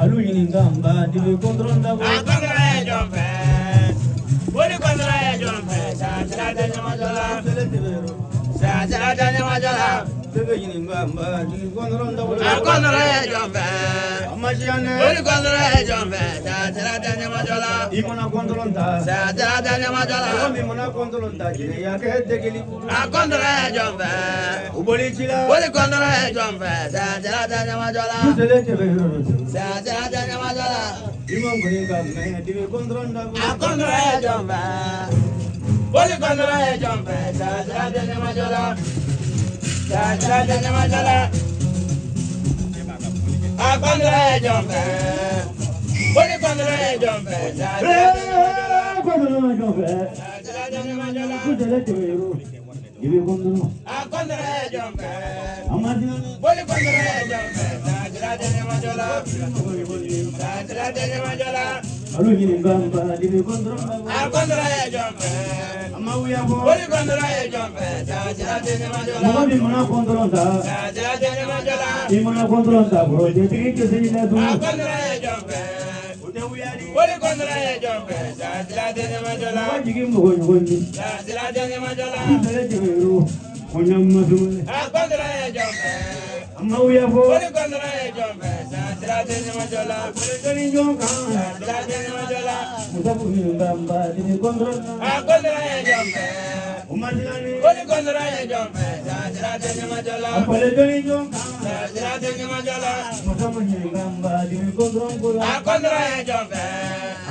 Alu ɲininka n ba dibi kɔntɔrɔn dabɔ. A kɔntɔrɔn ye jɔn fɛ? Boli kɔntɔrɔn ye jɔn fɛ? Sansira tɛ ɲamajɔ la. Sele tɛbɛ yɔrɔ. Sansira tɛ ɲamajɔ la. Tɛbɛ ɲininka n ba dibi kɔntɔrɔn dabɔ. A kɔntɔrɔn ye jɔn fɛ? A ma siya nɛ. Boli kɔntɔrɔn ye jɔn fɛ? Sansira tɛ ɲamajɔ la. I mana kɔntɔrɔn ta. Sansira tɛ ɲamajɔ la. Mɔgɔ min mana kɔntɔrɔn ta jɛnɛya kɛ degeli. A kɔntɔrɔn ye jɔn fɛ? U bɔli ci la. Boli kɔntɔrɔn ye jɔn fɛ? Sansira tɛ ɲamajɔ la. Sele tɛbɛ yɔrɔ. Sansira tɛ ɲamajɔ la. I ma nkɔni ka mɛn dibi kɔntɔrɔn dabɔ. A kɔntɔrɔn ye jɔn fɛ? Boli kɔntɔrɔn ye jɔn fɛ? Sansira tɛ ɲamajɔ la. Sansira tɛ ɲamajɔ la. A kɔntɔrɔn ye jɔn fɛ? Boli kɔntɔrɔn ye jɔn fɛ? Sansira tɛ ɲamajɔ la. Kɔntɔrɔn jɔn fɛ. Sansira tɛ ɲamajɔ la. Sele tɛbɛ yɔrɔ. Dibi kɔntɔrɔn. A kɔntɔrɔn ye jɔn fɛ? A ma siya nɛ. Boli kɔntɔrɔn ye jɔn fɛ? Sansira tɛ ɲamajɔ la. Sansira tɛ ɲamajɔ la. Alu ɲininka n ba dibi kɔntɔrɔn dabɔ. A kɔntɔrɔn ye jɔn fɛ? A ma wuya bɔ. Boli kɔntɔrɔn ye jɔn fɛ? Sansira tɛ ɲamajɔ la. Mɔgɔ min mana kɔntɔrɔn ta. Sansira tɛ ɲamajɔ la. I mana kɔntɔrɔn ta kɔrɔ jɛtigi tɛ se i la A tugun. kɔntɔrɔn ye jɔn fɛ? O tɛ wuya di. Boli kɔntɔrɔn ye jɔn fɛ? Sansira tɛ ɲamajɔ la. Mɔgɔ jigi mɔgɔ ɲɔgɔn ye. Sansira tɛ ɲamajɔ la. Sele tɛbɛ yɔrɔ. Kɔɲɔ ma dumuni. A kɔntɔrɔn ye jɔn fɛ? A ma wuya bɔ. Boli kɔntɔrɔn ye jɔn fɛ? Sansira tɛ ɲamajɔ la. Jɔnni jɔn kan. Sansira tɛ ɲamajɔ la. Musa ɲininka n ba dibi kɔntɔrɔn na. A kɔntɔrɔn ye jɔn fɛ? O ma siya nɛ. Boli kɔntɔrɔn ye jɔn fɛ? Sansira tɛ ɲamajɔ la. A fɔlen jɔnni jɔn kan. Sansira tɛ ɲamajɔ la. Musa ɲininka n ba dibi kɔntɔrɔn ko la. A kɔntɔrɔn ye jɔn fɛ?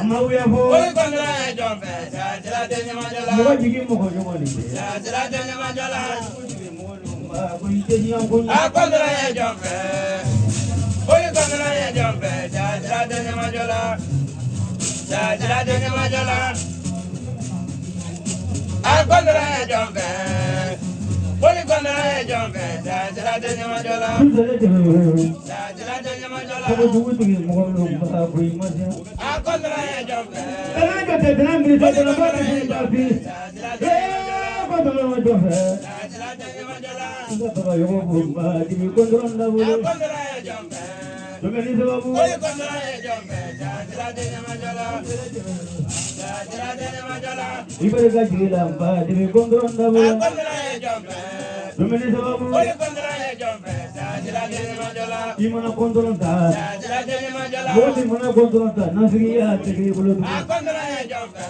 A ma wuya bɔ. Boli kɔntɔrɔn ye jɔn fɛ? Sansira tɛ ɲamajɔ la. Mɔgɔ jigi mɔgɔ ɲɔgɔn de tɛ. Sansira tɛ ɲamajɔ la. Ko i tɛ diɲɛ ko A kɔntɔrɔn ye jɔn fɛ? Boli kɔntɔrɔn ye jɔn fɛ? Sansira tɛ ɲamajɔ la. Sansira tɛ ɲamajɔ la. A kɔntɔrɔn ye jɔn fɛ? Boli kɔntɔrɔn ye jɔn fɛ? Sansira tɛ ɲamajɔ la. Sele tɛbɛ yɔrɔ. Sansira tɛ ɲamajɔ la. Kogo jugu tigi mɔgɔ minnu ba ko i ma siya. A kɔntɔrɔn ye jɔn fɛ? Kana jɔ tɛ tɛnɛ miiri tɛ tɛnɛ ba tɛ ba fi. Sansira tɛ ɲamajɔ la. Ee kɔntɔrɔn jɔn fɛ. Sansira tɛ ɲamajɔ la. N ka baba yɔrɔ ko ba dibi kɔntɔrɔn A dabolo. kɔntɔrɔn ye jɔn fɛ? Dumuni sababu. Boli kɔntɔrɔn ye jɔn fɛ? Sansira tɛ ɲamajɔ la. Sansira tɛ ɲamajɔ la. I bɛ ka jigi la ba dibi kɔntɔrɔn A dabolo. kɔntɔrɔn ye jɔn fɛ? Dumuni sababu. Boli kɔntɔrɔn ye jɔn fɛ? Sansira tɛ ɲamajɔ la. I mana kɔntɔrɔn ta. Sansira tɛ ɲamajɔ la. Mɔgɔ min mana kɔntɔrɔn ta nafigiya tɛ k'i bolo A tugun. kɔntɔrɔn ye jɔn fɛ?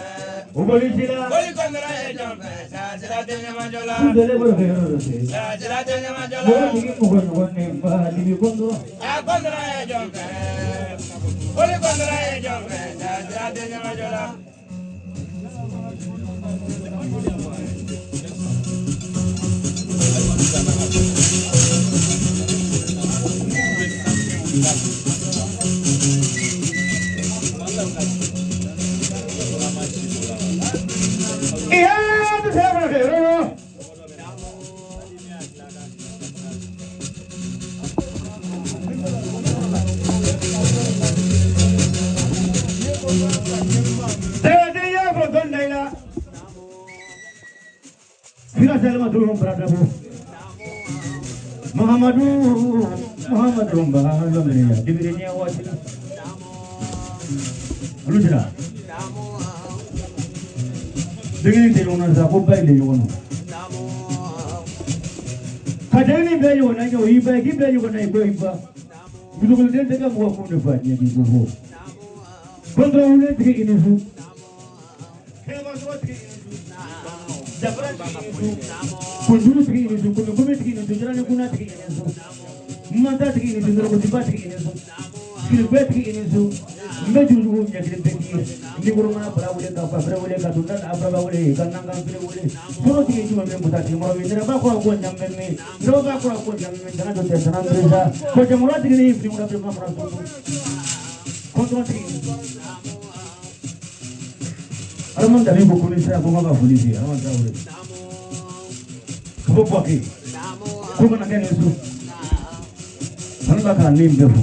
O bɔli ci la. Boli kɔntɔrɔn ye jɔn fɛ? Sansira tɛ ɲamajɔ la. Sele bolo kɛ yɔrɔ dɔ tɛ. Sansira tɛ ɲamajɔ la. Mɔgɔ jigi mɔgɔ ɲɔgɔn ni ba dibi kɔntɔrɔn. A kɔntɔrɔn ye jɔn fɛ? Boli kɔntɔrɔn ye jɔn fɛ? Sansira tɛ ɲamajɔ la. Iya, tu saya bolo kɛ yɔrɔ. Tɛgɛden y'a fɔ dɔn da i la. Fira sɛlɛma tulu bara dabo. Muhammadu Muhammadu ba lɔmɛnɛ ya dibiri ɲɛ waati la. Olu sera. Denkɛ tɛ ɲɔgɔn na sa ko ba in de ɲɔgɔn na. Ka denkɛ bɛɛ ɲɔgɔn na ɲɛ o y'i ba ye k'i bɛɛ ɲɔgɔn na i ko i ba. Musokoliden tɛ ka mɔgɔ kun de fa diɲɛ k'i ko fɔ. Kɔntɔn wuli tigi i ni su. Kɛnɛba sɔrɔ tigi i ni su. Jabara tigi i ni su. Kunjuru tigi i ni su. Kunmi tigi i ni su. Jalani kunna tigi i ni su. Manta tigi i ni su. Nɔrɔkotiba tigi i ni su. Kiribɛ tigi i ni su. N bɛ jurujugu ɲɛ kelen bɛɛ k'i ye. Ni koroma bara wele ka fa fɛrɛ wele ka donda n'a baraba wele ka nankan fere wele. Foro tigi jumɛn bɛ muta tigi mɔrɔ min nɛrɛba kɔrɔ ko ɲamɛ min. Nɛrɛba kɔrɔ ko ɲamɛ min dana dɔ tɛ dana bere sa. Ko jamana tigi ni fini wɛrɛ bɛ ma mara so. Kɔntɔn tigi i ni su. Adama dabi ko ko ni sera ko n ka foli f'i ye Adama Traoré. Ka bɔ Buwake. Ko kana kɛ nin so. Fana b'a ka nin bɛɛ fo.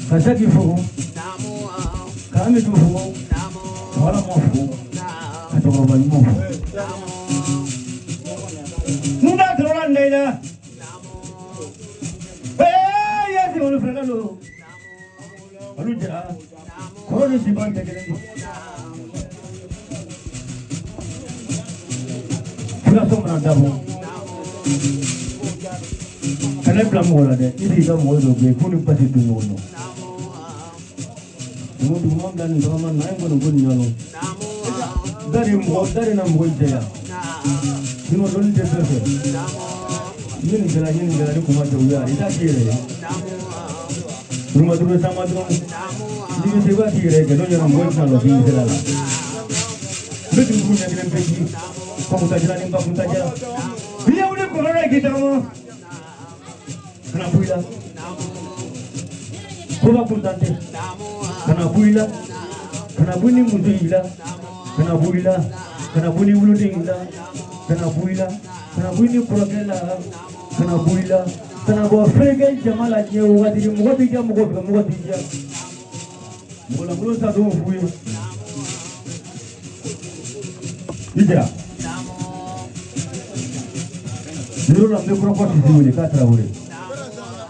Ka Saki fo. Ka Amidu fo. Ka Walama fo. Ka cɛkɔrɔba ɲuman fo. N da tɔrɔ la n da i la. Ee yasi wolo fɛrɛ lo olu jara kɔrɔ ni siban tɛ kelen ye fulaso mana dabɔ kana bila mɔgɔ la dɛ i b'i ka mɔgɔ dɔ bɛ yen ko ni basi don ɲɔgɔn na dugu duguma bila nin tagama na an kɔni ko nin ɲɔgɔn da de mɔgɔ da de na mɔgɔ jɛya sinon dɔnni tɛ bɛɛ fɛ n ye nin kɛla n ye nin kɛla ni kuma tɛ o ye a i t'a k'i yɛrɛ ye duruma duru caman dɔrɔn n'i bɛ se i b'a k'i yɛrɛ ye kɛ n'o ɲɛna mɔgɔ tɛna lɔ k'i sera la n bɛ dugu ɲɛ kelen bɛɛ ji kɔkuntajala ni bakuntajala n'i ye wuli kɔnɔ la k'i tagama kana bɔ i la koba kuntan tɛ kana bɔ i la kana bɔ ni muso y'i la kana bɔ i la kana bɔ ni woloden y'i la kana bɔ i la kana bɔ ni kɔrɔkɛ la kana bɔ i la kana bɔ fɛnkɛ jama la diɲɛ wagati ni mɔgɔ b'i diya mɔgɔ fɛ mɔgɔ t'i diya mɔgɔ lankolon ta don f'u ye i jira yɔrɔ la n bɛ kɔrɔkɔ sisi wele k'a tarawele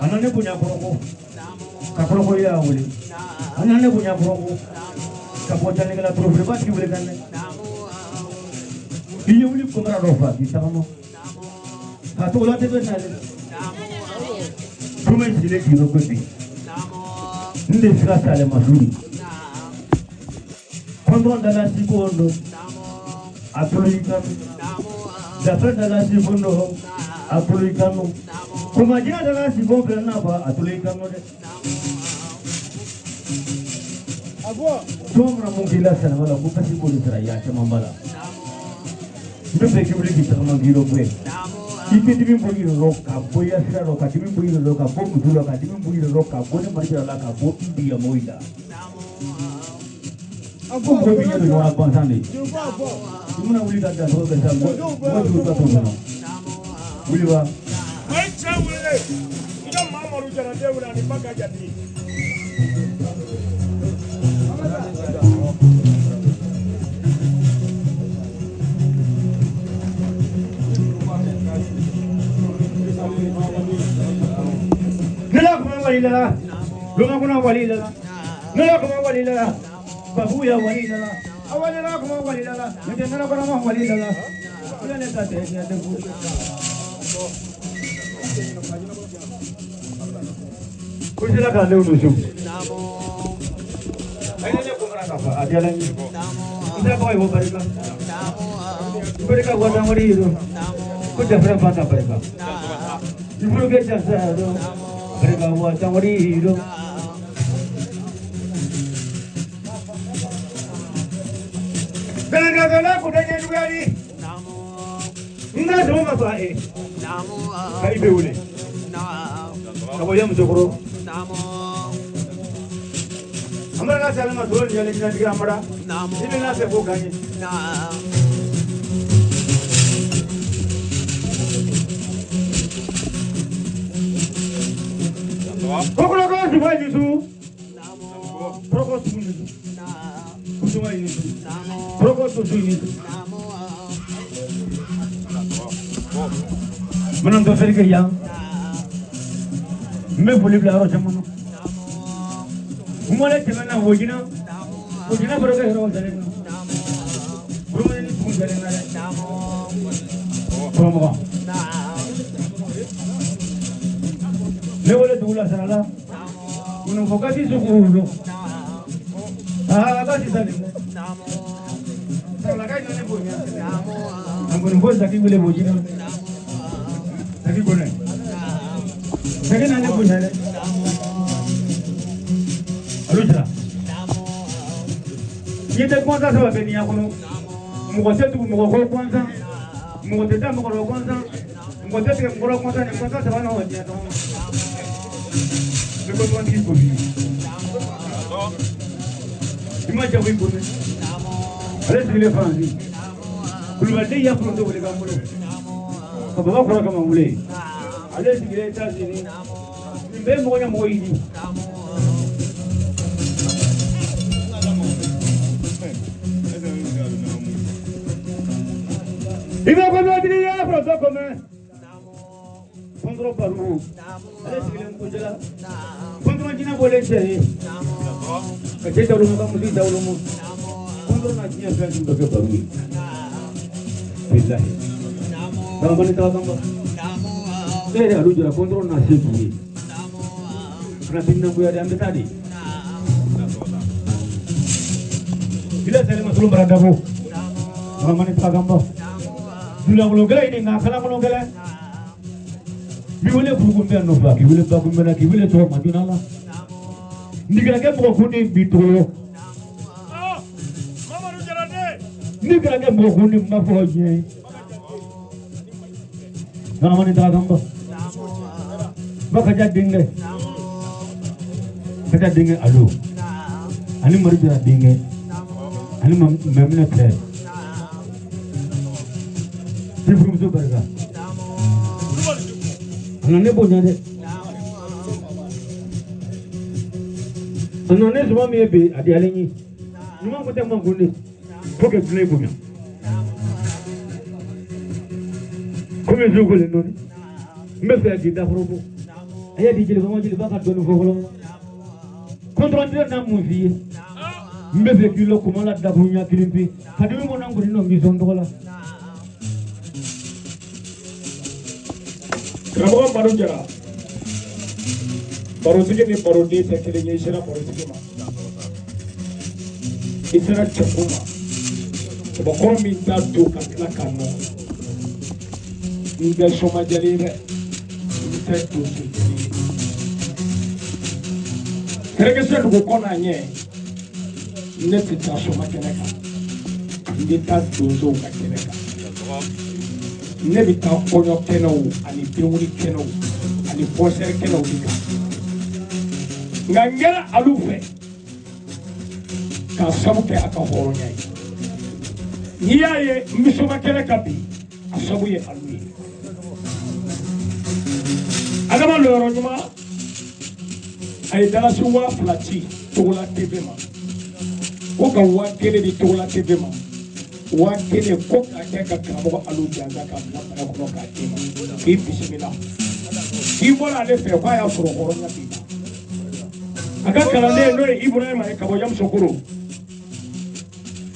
a na ne bonya kɔrɔkɔ ka kɔrɔkɔ y'a wele a na ne bonya kɔrɔkɔ ka bɔ janikɛla torofiliba tigi wele ka ne i ye wuli kɔmara dɔ fa k'i tagama ka to la tɛ bɛ nale jumɛn sigilen k'i ko bi n de sira sale ma suri kɔntɔn dala siko ndo a tolo i kanu dafɛ dala siko ndo a tolo i kanu kumajina dala siko fɛn na fa a tolo i kanu dɛ tuma mana mun k'i la sɛnɛma la ko kasi k'o de sara ya caman b'a la n bɛ fɛ k'i wuli k'i tagama k'i dɔ bɔ yen i tɛ dimi bɔ i yɛrɛ rɔ ka bɔ i ka sira rɔ ka dimi bɔ i yɛrɛ rɔ ka bɔ muso la ka dimi bɔ i yɛrɛ rɔ ka bɔ ne mali la ka bɔ i bi yamɔgɔ la ko mɔgɔ b'i ɲɛ don ɲɔgɔn na gansan de i mana wuli ka dan tɔgɔ kɛ sa mɔgɔ jugu ta t'o kɔnɔ wuli wa. O ye cɛ wele i ka Mamadu Jara den wele ani Baka Jati. Ne la kuma wali la loma kuna wali la ne la kuma wali la babu ya wali la awali la kuma wali la ne tɛ nana kɔnɔ ma wali la ne ne ta tɛ diɲɛ tɛ fu ko sera ka ne dusu ayi ne ko mana ka fa a diyara n ye n tɛ kɔkɔ ye ko barika barika wa dan wari yi ko jafara fa ta barika iburu ke jasa do barika wa dan wari yi do Gagagala ko da ɲɛ juguyali n ka jama ma fa e ka i bɛ wele ka bɔ ya musokɔrɔ an bɛ ka sale ma sɔrɔ nin yɛlɛ jinɛtigi amara i bɛ n'a fɛ k'o kan ye kɔkɔlɔkɔ suba yisu kɔrɔkɔ sugu yisu kusuma yisu kɔrɔkɔ sosu yisu mana dɔ fɛrɛ kɛ yan n bɛ foli bila yɔrɔ caman na kumale tɛmɛna wojina wojina bɔra ka yɔrɔ dalen na burumani ni tugun dalen na dɛ kɔrɔmɔgɔ ne wele dugu la sara la kununfɔ ka ti sugu wolo aa ka ti salen dɛ sarala ka ɲɔgɔn bonya a kununfɔ saki wele wojina saki kɔnɛ saki na ne bonya dɛ alo jara n'i tɛ kɔnsan saba bɛ diɲɛ kɔnɔ mɔgɔ tɛ tugu mɔgɔ kɔ kɔnsan mɔgɔ tɛ taa mɔgɔ rɔ kɔnsan mɔgɔ tɛ tigɛ mɔgɔ rɔ kɔnsan nin kɔnsan saba na o diɲɛ kɔnɔ ne ko tɔntigi ko bi i ma jago i ko mɛn ale sigilen faransi kulubali ya foronto wele k'an bolo ka baba kɔrɔ kama wele ale sigilen États-Unis nin bɛɛ ye mɔgɔ ɲɛ mɔgɔ yiri i bɛ kɔntɔntigi ya foronto ko mɛn. Kɔntɔrɔ baro ale sigilen kojala kɔntɔrɔ jinɛ bɔlen cɛ ye ka cɛ dawolo ka muso dawolo kɔntɔrɔ na diɲɛ fɛn tun bɛ kɛ baro ye bilahi baramani taga kanba e yɛrɛ alu jara kɔntɔrɔ na se k'i ye kana timinangoya dɛ an bɛ taa de bila sali ma solon bara dabo baramani taga kanba dulankolon gɛlɛn ɲini nka kalankolon gɛlɛn mi wele kurukun bɛ nɔfɛ k'i wele bakun bɛ na k'i wele tɔgɔ ma joona la n'i kɛra kɛ mɔgɔ kun ni bi tɔgɔ n'i kɛra kɛ mɔgɔ kun ni n b'a fɔ diɲɛ ye baramani taga kanba Bakaja denkɛ Kaja denkɛ alo ani Mari Jara denkɛ ani Maminɛ tɛ i furumuso barika a nana ne bonya dɛ a nana ne suma min ye bi a diyalen n ye ɲuman ko tɛ man kun de fo ka dunan bonya komi su kolen dɔɔni n bɛ fɛ k'i dakɔrɔ bɔ a y'a di jeliba ma jeliba ka dɔɔni fɔ fɔlɔ kɔntɔrɔn na mun f'i ye n bɛ fɛ k'i lɔ kuma la dakuruɲa kelen pe ka dimi bɔ n kɔni nɔ n k'i sɔn tɔgɔ la. Karamɔgɔ Madu Jara barotigi ni baroden tɛ kelen ye i sera barotigi ma i sera cɛko ma cɛbakɔrɔ min t'a to ka tila k'a nɔ n tɛ sɔmajɛlen ye dɛ n tɛ donsojɛlen ye kɛrɛkɛsɛ dugu kɔ n'a ɲɛ ne tɛ taa sɔma kɛnɛ kan n bɛ taa donsow ka kɛnɛ kan ne bɛ taa kɔɲɔ kɛnɛw ani denwuli kɛnɛw ani kɔnsɛri kɛnɛw de kan nka n kɛra alu fɛ k'a sabu kɛ a ka hɔrɔnya ye n'i y'a ye n bɛ soma kɛnɛ kan bi a sabu ye alu ye adama lɔyɔrɔ ɲuman a ye dalasi 2000 ci Togola TV ma ko ka 1000 di Togola TV ma 1000 ko k'a kɛ ka karamɔgɔ alu jansa k'a bila bara kɔnɔ k'a d'i ma k'i bisimila k'i bɔra ale fɛ k'a y'a sɔrɔ hɔrɔnya b'i la a ka kalanden n'o ye Ibrahima ye ka bɔ Yamusokoro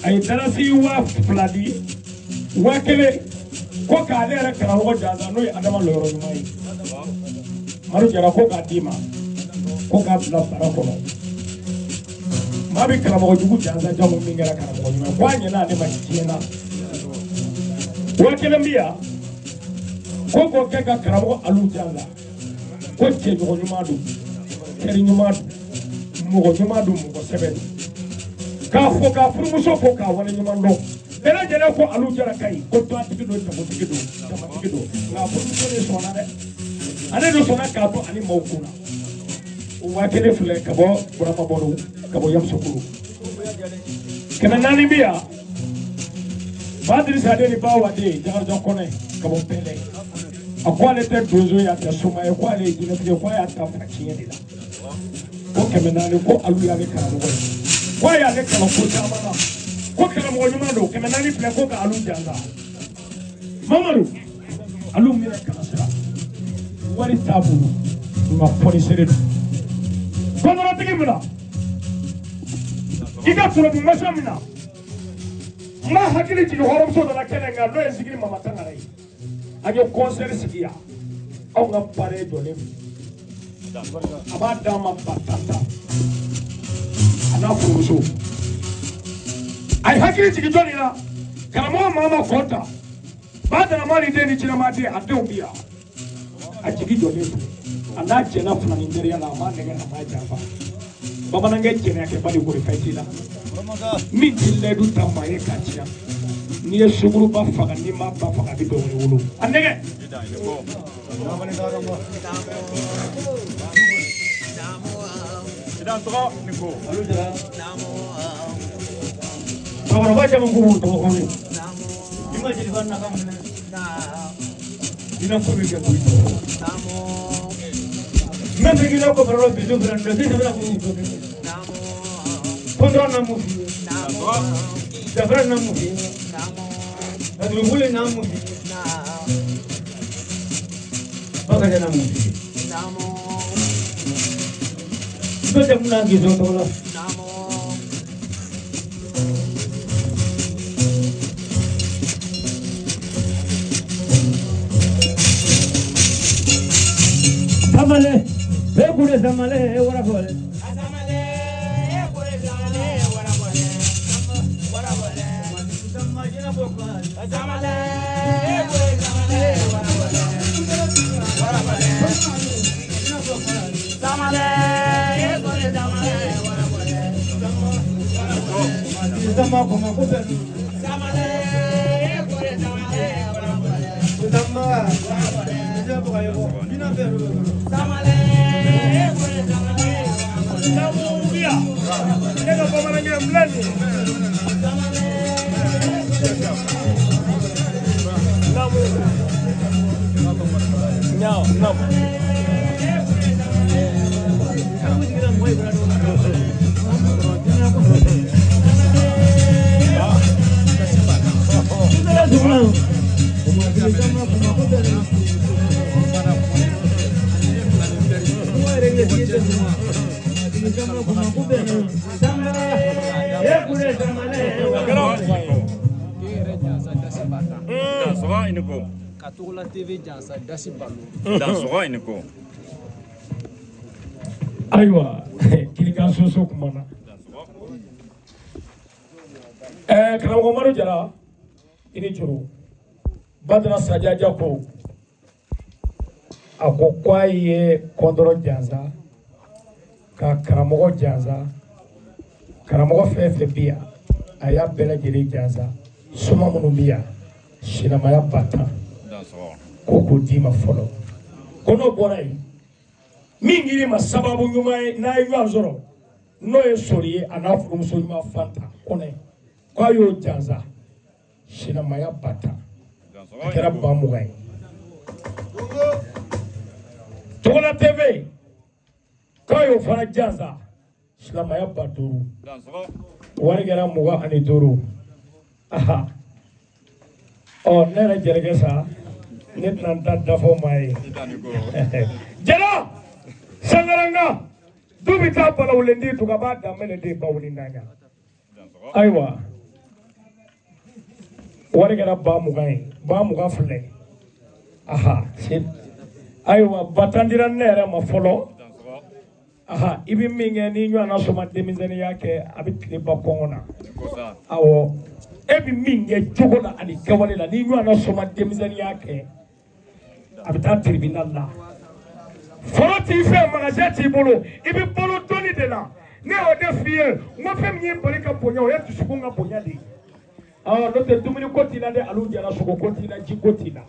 a ye dalasi 2000 di 1000 ko k'ale yɛrɛ karamɔgɔ jansa n'o ye Adama lɔyɔrɔ ɲuman ye Madu Jara ko k'a d'i ma ko k'a bila bara kɔnɔ maa bɛ karamɔgɔ jugu jansa jamu min kɛra karamɔgɔ ɲuman ko a ɲɛna ale ma diɲɛ na 1000 bi yan ko k'o kɛ ka karamɔgɔ alu jansa ko cɛɲɔgɔn ɲuman don teri ɲuman don mɔgɔ ɲuman don mɔgɔ sɛbɛ don k'a fɔ k'a furumuso fo k'a wale ɲuman dɔn bɛɛ lajɛlen ko alu jara ka ɲi ko dɔntigi don jagotigi don jamatigi don nka furumuso de sɔnna dɛ ale de sɔnna k'a to ani maaw kunna o 1000 filɛ ka bɔ Burama Bɔlo ka bɔ Yamusokoro 400 bi yan Ba Dirisa den ni Ba Wade Jakarija Kɔnɛ ka bɔ Bɛlɛ a ko ale tɛ donso ye a tɛ soma ye ko ale ye jinɛtigi ye ko a y'a ta fa tiɲɛ de la ko 400 ko alu y'ale karamɔgɔ ye ko a y'ale kalan ko caman na ko karamɔgɔ ɲuman don 400 filɛ ko ka alu jansa Mamadu alu minɛ kalasira wari t'a bolo nka fɔnisere don kɔnɔrɔtigi min na i ka turabu masa min na n b'a hakili jigin hɔrɔnmuso dɔ la kɛnɛ kan n'o ye Zikiri Mama Tangara ye an ye kɔnsɛri sigi yan anw ka pare jɔlen a b'a d'a ma ba tan tan a n'a furumuso a ye hakili jigin jɔnni na karamɔgɔ Mama Kɔnta ba Daramani den ni Jinɛma den a denw bi yan a jigi jɔlen filɛ a n'a jɛnna filanin teriya la a m'a nɛgɛ a m'a janfa bamanankɛ jɛnɛyakɛba de kori fɛn t'i la min t'i layidu ta maa ye k'a tiɲɛ n'i ye sunguruba faga n'i m'a ba faga a bɛ dɔ wɛrɛ wolo a nɛgɛ. Cɛkɔrɔba caman ko k'u tɔgɔ kɔnɔ i ma jeliba nafa minɛ i na ko bɛ kɛ koyi n bɛ fɛ k'i la ko fara bi su fana dɔ sisan bɛna ko k'u kɛ kɔntɔrɔn na mun f'i ye dafara na mun f'i ye a dugukolo na mun f'i ye. Bakarijan n'a mun sigi. N'o tɛ mun na k'i sɔn tɔgɔ la. Samale, e kure samale, e wara fɔle. Sama kuma ko bɛ. Sama. Ne ka bamanankɛ filɛ nin ye. Naamu. Naamu. Naamu. Dansɔgɔ i ni ko. Ka Togola TV jansa dasi balo. Dansɔgɔ i ni ko. Ayiwa, kirikan soso kumana. Karamɔgɔ Madu Jara, i ni juru. Badara Sajaja ko a ko k'a ye kɔndɔrɔ jansa ka karamɔgɔ jansa, karamɔgɔ fɛn fɛn bɛ yan a y'a bɛɛ lajɛlen jansa, soma minnu bɛ yan silamɛya 10,000 ko k'o d'i ma fɔlɔ. Ko n'o bɔra yen, min kɛr'i ma sababu ɲuman ye n'a ye ɲɔgɔn sɔrɔ n'o ye sori ye a n'a furumuso ɲuman Fanta Kɔnɛ, k'a y'o jansa silamɛya 10,000, a kɛra 20,000 ye. Togola TV k'a y'o fana jansa silamɛya 5,000, wari kɛra 25. Aha, ɔ ne yɛrɛ jelikɛ sa, ne tɛna n ta dafa maa ye. Jara sangaranga du bɛ taa balawulendi tugu a b'a danbɛlɛ den bawuli naɲa. Ayiwa, wari kɛra 20,000 ye, 20,000 filɛ. Aha, ayiwa 10,000 dira ne yɛrɛ ma fɔlɔ. Aha, i bɛ min kɛ n'i ɲɔgɔnna soma denmisɛnninya kɛ, a bɛ tile ban kɔngɔ na. Awɔ, e bɛ min kɛ jogo la ani kɛwale la, n'i ɲɔgɔnna soma denmisɛnninya kɛ, a bɛ taa tribunal la. Foro t'i fɛ, magasin t'i bolo, i bɛ balo dɔɔni de la. Ne y'o de f'i ye, n ko fɛn min y'i bali ka bonya, o ye dusukun ka bonya de ye. Awɔ, n'o tɛ dumuni ko t'i la dɛ, alu jara sogo ko t'i la, ji ko t'i la,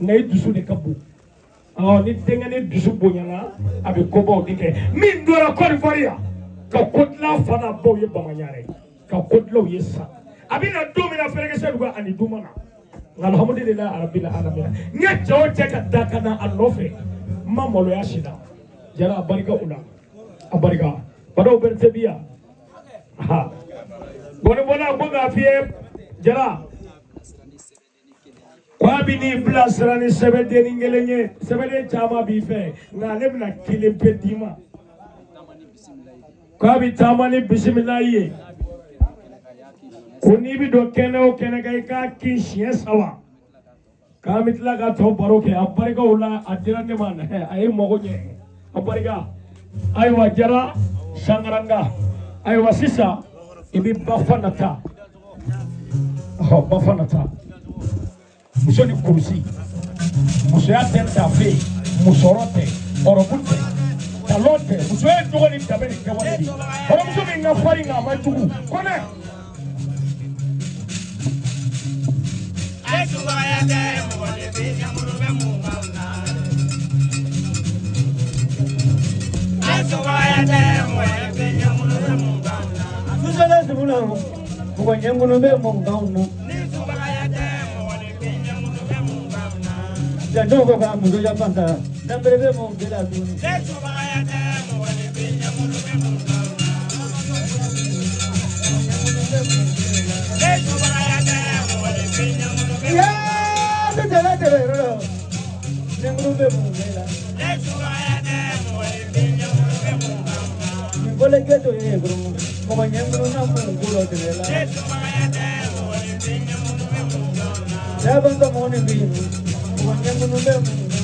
nka i dusu de ka bon. Awɔ, ni denkɛ ni dusu bonyana, a bɛ kobaw de kɛ. Min dɔra Côte d'Ivoire yan, ka ko dilan fa n'a baw ye Bamaɲarɛ, ka ko dilan u ye sa. A bɛ na don min na fɛrɛkɛsɛ dugu ani duma na. Nka alhamdulilayi rabbil alamin, n ye cɛ o cɛ ka da ka na a nɔfɛ, n ma maloya si la. Jara a barika u la, a barika. Badaw Berete bi yan. Gɔnibɔla ko k'a f'i ye Jara, k'a bɛ n'i bilasira ni sɛbɛndennin kelen ye, sɛbɛnden caman b'i fɛ, nka ale bɛna kelen pe d'i ma. K'a bɛ taama ni bisimilayi ye, ko n'i bɛ don kɛnɛ o kɛnɛ kan, i k'a kin siɲɛ 3. K'an bɛ tila ka tɔ baro kɛ. A barika o la, a dira ne ma, a ye mago ɲɛ, a barika. Ayiwa Jara Sangaranga, ayiwa sisan i bɛ bafa nata, ɔhɔ bafa nata, muso ni kurusi, musoya tɛ tafe, musɔrɔ tɛ, ɔrɔbu tɛ, talɔn tɛ, musoya ye jogo ni danbe ni kɛwale de ye. Hɔrɔnmuso min ka farin nka a ma jugu, Kɔnɛ. Mɔgɔ ɲɛkɔnɔ bɛ mɔgɔ na. Janto ko ka muso ya fanta, danbere bɛ mɔgɔ gɛlɛya tuguni. Yaa tɛ tɛmɛ tɛmɛ yɔrɔ la. Ɲɛkɔnɔ bɛ mun kɛ la. Nin bɔlen kɛ to ye dɔrɔn mɔgɔ ɲɛmunu na mun ko lɔ tɛmɛ la. Laban ka mɔgɔ ni bi mɔgɔ ɲɛmunu bɛ mun kɛ.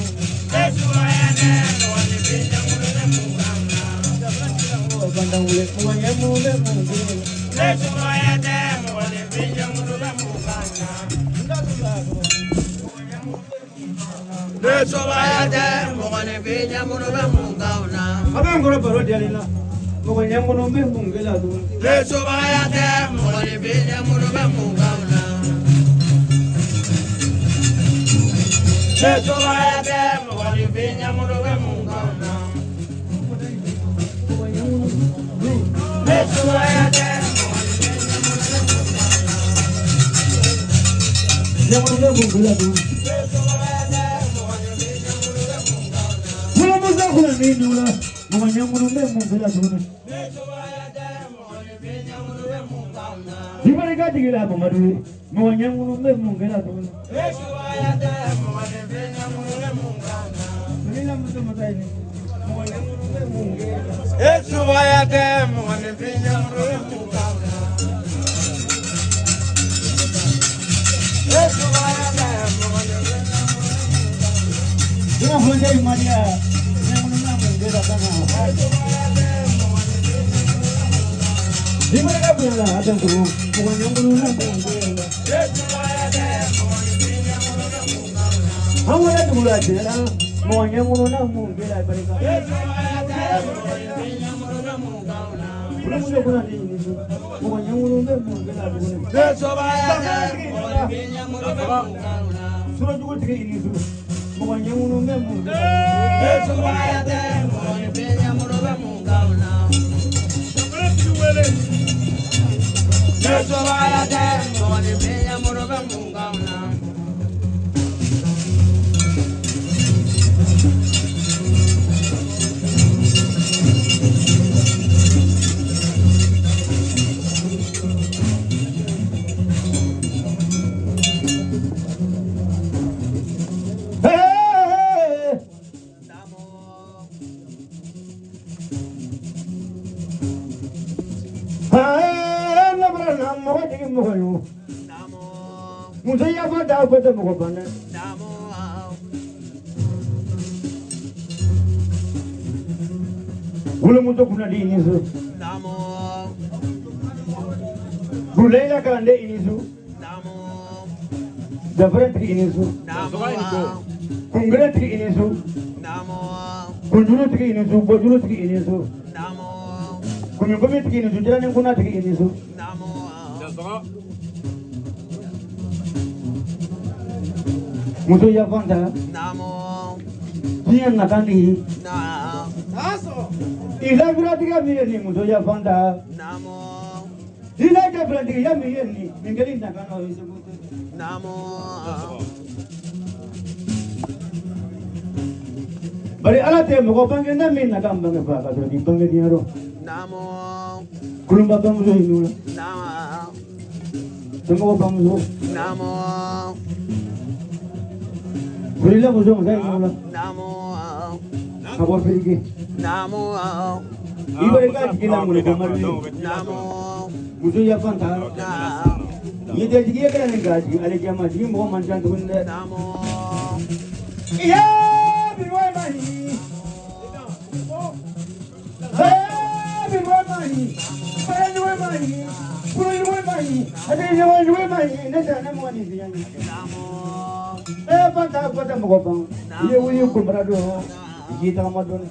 Bandan wele mɔgɔ ɲɛmunu bɛ mun kɛ la. A bɛ n kɔrɔ baro diyalen na mɔgɔ ɲɛmunu bɛ mun kɛ la tuguni. Ɲɛmunu bɛ mun kɛ la tuguni. Wolomuso kunna ni dugu la mɔgɔ ɲɛmunu bɛ mun kɛ la tuguni. Ibarika jigi la Mamadu ye mɔgɔ ɲɛmunu bɛ mun kɛ la tuguni. Ni muso masa ye mɔgɔ ɲɛmunu bɛ mun kɛ la. Juma fɔlɔ ye Maliya ɲɛmunu bɛ mun kɛ la ka na. Ibarika bonya la a tɛ kuru mɔgɔ ɲɛmunu bɛ mun kɛ la. An wele dugu la tiɲɛ la mɔgɔ ɲɛmunu bɛ mun kɛ la Ibarika. Wolomuso kunna ni ɲini mɔgɔ ɲɛmunu bɛ mun kɛ la tuguni. Surajugu tigi i ni su mɔgɔ ɲɛmunu bɛ mun kɛ la. Hey! Aa, ne bɔra na mɔgɔ jigi mɔgɔ ye o. Muso yafa da ko tɛ mɔgɔ ban dɛ. Wolomuso kunna di i ni su. Bulayila kalanden i ni su. Dafara tigi i ni su. Kungere tigi i ni su. Kunjuru tigi i ni su. Bɔjuru tigi i ni su. Kumikomi tigi i ni su. Jalanin kunna tigi i ni su. Muso yafa ta. Diɲɛ nata ni ye. I lafiratigɛ min ye nin muso yafa ta. I la jafirantigiya min ye nin nin kɛli nakan na o ye segu tɛ. Bari ala tɛ mɔgɔ bange na min nakan bange fa ka sɔrɔ k'i bange diɲɛ rɔ. Kulunba bamuso yi la. Somɔgɔw bamuso. Furila muso musa yi la. Ka bɔ Firike. I bɛ ka jigi la ŋolo Mamadu ye. Muso yafa ta. Nin tɛ jigi ye kɛra nin ka jigi ale jama jigi mɔgɔ man ca tuguni dɛ. Iye bi wa ma yi. Ee bi wa ma yi. Bɛrɛ ni wa ma yi. Kuru ni wa ma yi. Ade ni wa ni wa ma yi. Ne tɛ ne mɔgɔ ni fiɲɛ ye. Ee fanta fanta mɔgɔ ban. I ye wuli kunbara don. I k'i tagama dɔɔni.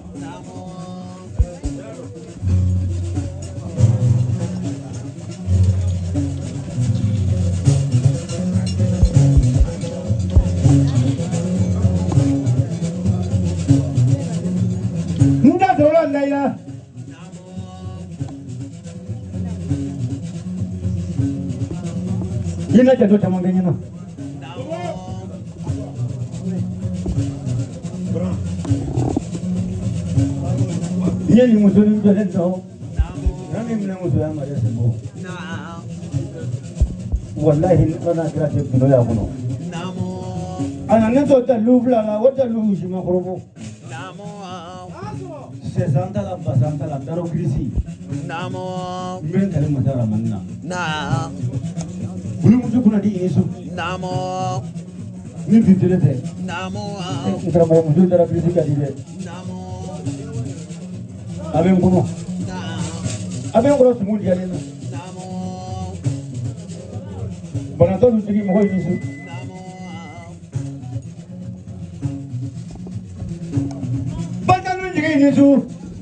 N da sɔrɔla la i la. I na janto caman kɛ ɲɛna. I ye nin muso nin jɔlen dɔn. N'a min minɛ musoya ma dɛ Sinbo. Walahi ni Ala n'a kira cɛ gundo y'a kɔnɔ. A nana ne to dalu fila la, o dalu si ma kɔrɔbɔ. Sɛsan t'a la, basan t'a la, daro kirisi. N bɛ n tali masa ramani na. Bulumuso kunna di i ni su. Ni bi tele tɛ. N karamɔgɔ muso dara kirisi ka di dɛ. A bɛ n kɔnɔ. A bɛ n kɔrɔ sumu diyalen na. Banatɔ dun tigi mɔgɔ i ni su. Bantan jigi i ni su.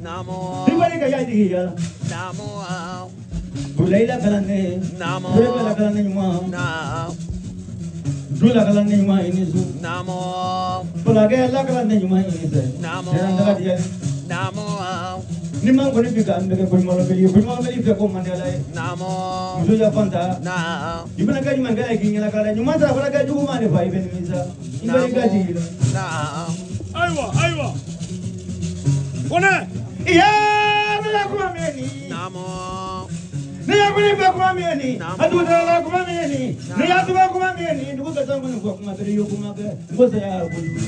I bali ka ya jigi ya. Burulayi la kalan ne. Burulayi la kalan ne ɲuman. Du la kalan ne ɲuman i ni su. Fulakɛ la kalan ne ɲuman i ni sɛ. Sɛnɛ daga diya. Ni man kɔni bi ka n bɛ kɛ koɲumanlɔbali ye, koɲumanlɔbali fɛ ko man di Ala ye. Muso ya fanta. I bɛna kɛ ɲuman kɛ k'i ɲɛna k'a la ɲuman t'a fɔra kɛ jugu ma de fa i bɛ nimisa. I bɛ ka jigin la. Ayiwa ayiwa. Kɔnɛ. Iya ne ya kuma min ni. Ne ya kuni fɛ kuma min ni. A dugu la kuma min ni. Ne ya tuba kuma min ni. Dugu ka taa kɔni fɔ kuma bɛɛ yo kuma kɛ. N ko saya kojugu.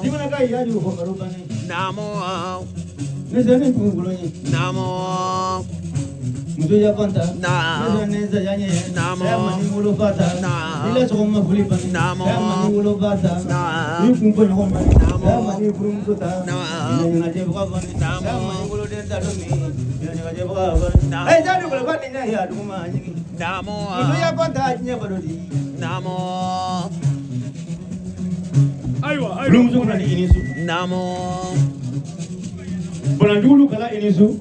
I bɛna ka ya jugu fɔ baro bannen. Ne sɛ ne dugukolo ye. Muso ya fanta. Ne sɛ ne saya ɲɛ. Saya ma ni wolofa ta. I la sɔgɔma foli banni. Saya ma ni wolofa ta. I kun fɔ ɲɔgɔn ma. Saya ma ni furumuso ta. I la ɲɛnajɛbaga banni. Saya ma ni woloden ta don min. I la ɲɛnajɛbaga banni. Ayi ja dugukolo ba ni ɲɛ ye a dugu ma ɲigin. Muso ya fanta diɲɛ balo di. Ayiwa ayiwa. Furumuso kunna di i ni su. Banajugulu kala i ni su.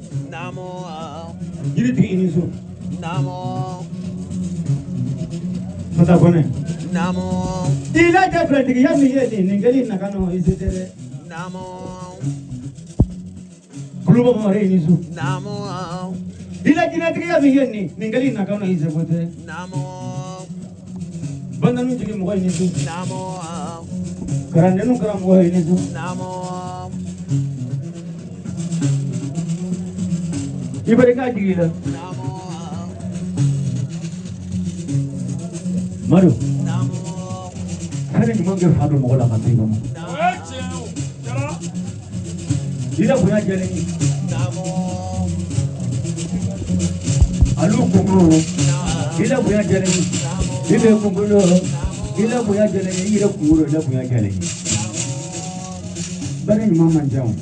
Yiri tigi i ni su. Fata kɔnɛ. I la jɛ filɛtigiya min ye nin nin kɛli na ka nɔgɔn i se tɛ dɛ. Kuluba mɔgɔ i ni su. I la jinɛtigiya min ye nin nin kɛli na ka nɔgɔn i seko tɛ. Bandanu tigi mɔgɔ i ni su. Kalandenw karamɔgɔ i ni su. I barika jigi la. Madu. Fɛn ɲuman kɛ fa don mɔgɔ la ka to i kɔnɔ. O ye tiɲɛ ye o. Jara. I la bonya jɛlen ye. Alu kunkolo. I la bonya jɛlen ye. I bɛ kunkolo. I la bonya jɛlen ye. I yɛrɛ kunkolo i la bonya jɛlen ye. Baara ɲuman man ca o.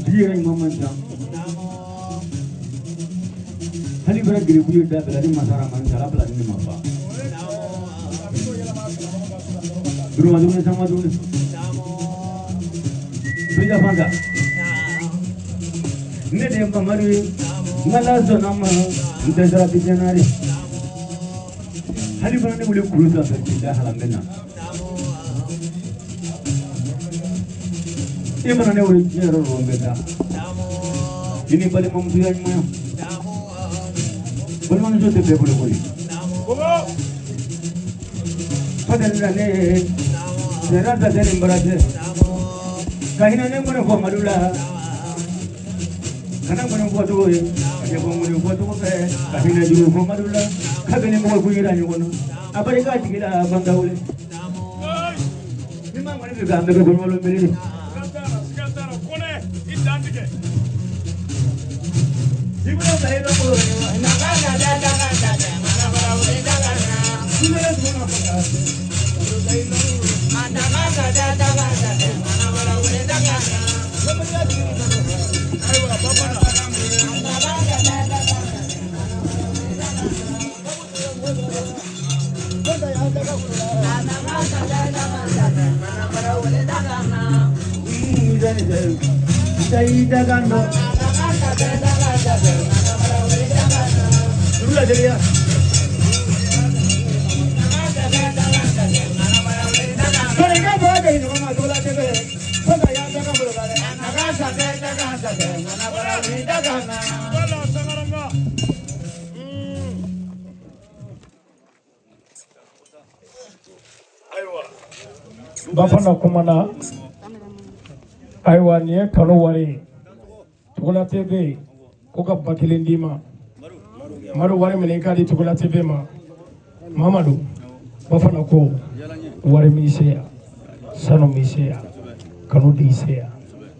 Tigi yɛrɛ ɲuman man ca. Hali bɛra geribu ye da bila ni masara man ca ala bila ni ma fa. Duruma dumuni sama dumuni. Bija fanta. Ne de ye Mamadu ye. N ka ala sɔnna ma. N tɛ sira bi jɛnari. Hali fana ne wuli kulu sanfɛ k'i da halan bɛ na. I mana ne wuli diɲɛ yɔrɔ o yɔrɔ n bɛ taa. I ni balimamusoya ɲumanya. Balimamuso tɛ bɛɛ bolo koyi. Kogo. Fadali la ne ye. Sɛnɛ ta tɛ nin bara tɛ. Ka hinɛ ne ŋɔni fɔ Madu la. Kana ŋɔni fɔ cogo ye. Ka ɲɛfɔ ŋɔni fɔ cogo fɛ. Ka hinɛ juru fɔ Madu la. Kabini mɔgɔ kun yira ɲɔgɔn na. A barika jigi la banda wele. Ni ma ŋɔni bɛ k'an bɛɛ kɛ kɔɲɔgɔn bere de. Siga t'a la siga t'a la. Kɔnɛ i dan tigɛ. I bɛna ta i bɛ kolo ye wa. I bɛ dugu na fɔ ka. Ayiwa bamanan. Wala sangaranga. Ayiwa. Bafana kumana. Ayiwa nin ye kalo wari ye. Togola TV ko ka 1000 d'i ma. Madu wari minɛ i k'a di Togola TV ma. Mamadu Bafana ko Wari m'i se yan, sanu m'i se yan, kanu de y'i se yan,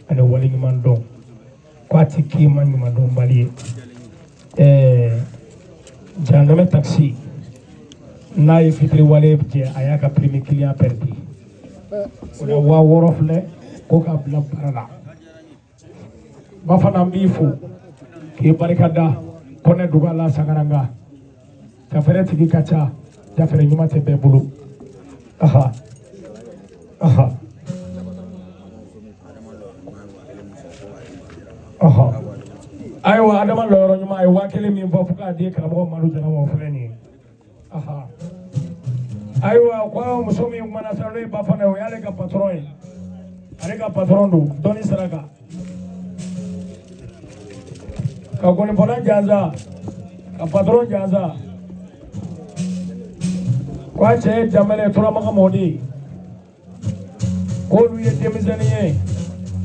ani wale ɲuman dɔn. Ko a ti k'i ma ɲuman dɔnbali ye. Jangamɛ taxi n'a ye fitiriwale jɛ, a y'a ka premier client perdu. O la 6000 filɛ ko k'a bila baara la. Ba fana n b'i fo k'i barika da. Kɔnɛ dugu la Sakaranga jafɛrɛ tigi ka ca, jafɛrɛ ɲuman tɛ bɛɛ bolo. Aha aha aha. Ayiwa, Adama lɔyɔrɔ ɲuman a ye 1000 min fɔ fo k'a di karamɔgɔ Madu Jara ma, o filɛ nin ye. Aha. Ayiwa, ko muso min kumana sisan n'o ye ba fana ye, o y'ale ka patron ye, ale ka patron don dɔnni sira kan. Ka gɔnifɔla jansa, ka patron jansa, ko a cɛ ye Jamɛlɛ Turamaga mɔden, k'olu ye denmisɛnnin ye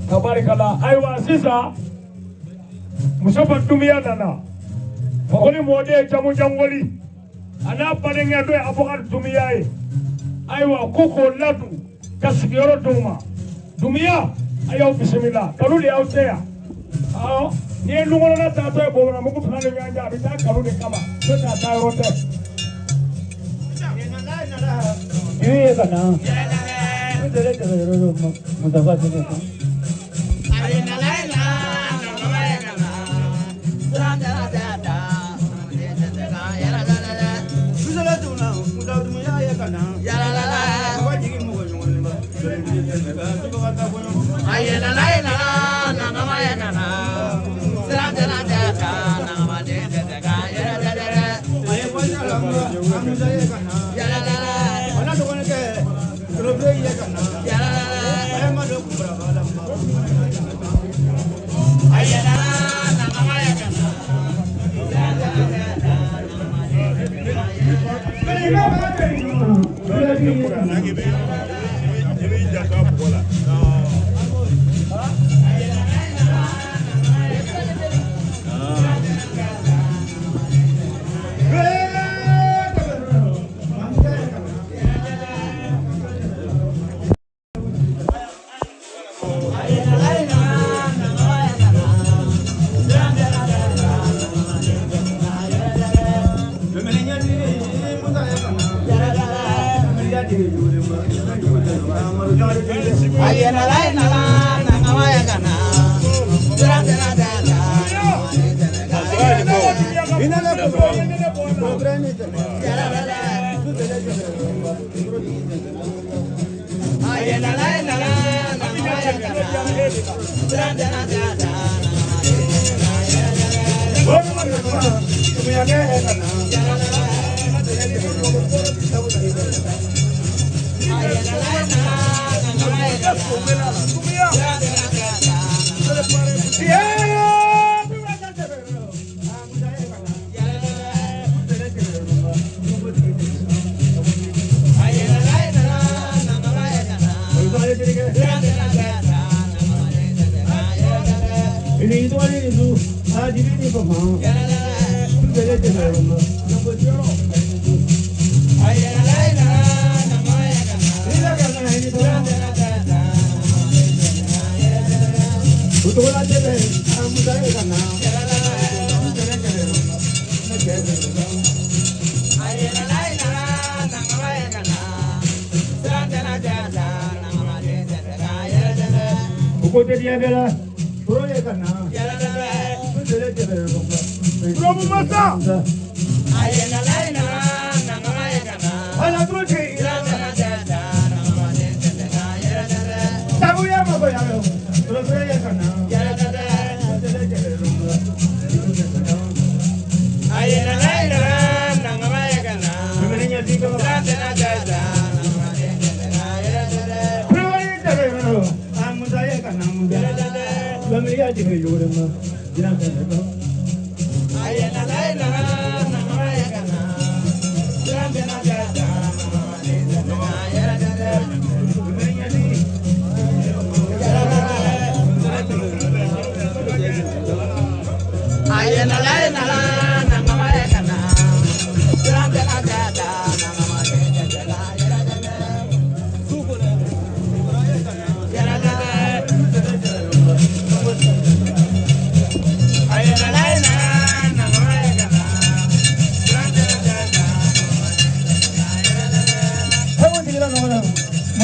tabarikala. Ayiwa, sisan Mustafa Dumbuya nana, Fakoli mɔden jamu jangoli, a n'a badenkɛ dɔ ye Abubakar Dumbuya ye. Ayiwa, ko k'o ladon ka sigiyɔrɔ d'o ma. Dumbuya, a y'aw bisimila, kanu de y'aw cɛ yan. Awɔ, n'i ye lukɔnɔna taatɔ ye bɔbɔnamugu fila ni ɲɔgɔn cɛ, a bɛ taa kanu de kama, n'o tɛ a taa yɔrɔ tɛ. I ye ka na. Mustafa tɛgɛ kan.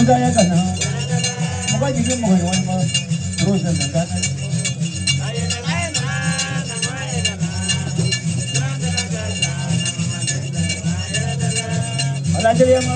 Isa ya kana. Mɔgɔ jigin mɔgɔ ɲɔgɔn ma. Rosa na gana. Ala jeli ma.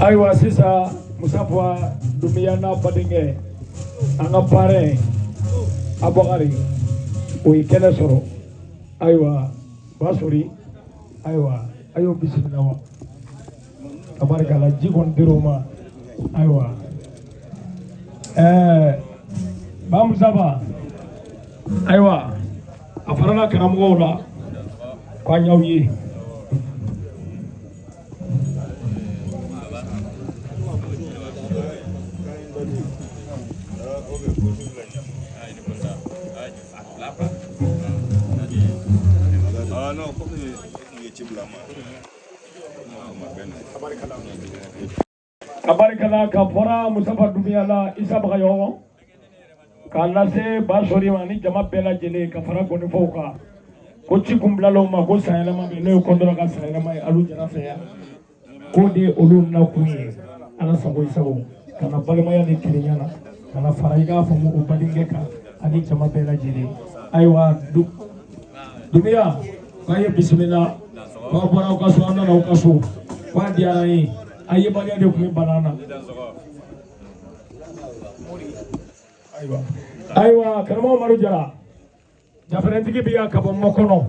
Ayiwa sisan Musafa Dunbiya n'a badenkɛ an ka parrain Abubakari o ye kɛnɛ sɔrɔ. Ayiwa Basori, ayiwa a y'o bisimila wa tabarikala ji kɔni dir'o ma. Ayiwa Ba Musafa, ayiwa a farala karamɔgɔw la k'an y'aw ye. Tabarikala ka fɔra Musafa Dunbiya la Isa Bagayogo k'a lase Basori ma ni jama bɛɛ lajɛlen ka fara gɔnifɔw kan ko ci kun bilala o ma ko sanyɛlɛma bɛ n'o ye kɔndɔrɔ ka sanyɛlɛma ye alu jara fɛ yan k'o de ye olu nakun ye. Ala sago i sago ka na balimaya ni kelenya na ka na fara i k'a faamu o badenkɛ kan ani jama bɛɛ lajɛlen. Ayiwa Dunbiya k'a ye bisimila k'aw bɔra aw ka so an nana aw ka so k'a diyara an ye. A yebaliya de tun bɛ bana na. Ayiwa karamɔgɔ Madu Jara jafɛrɛntigi bɛ yan ka bɔ Makɔnɔ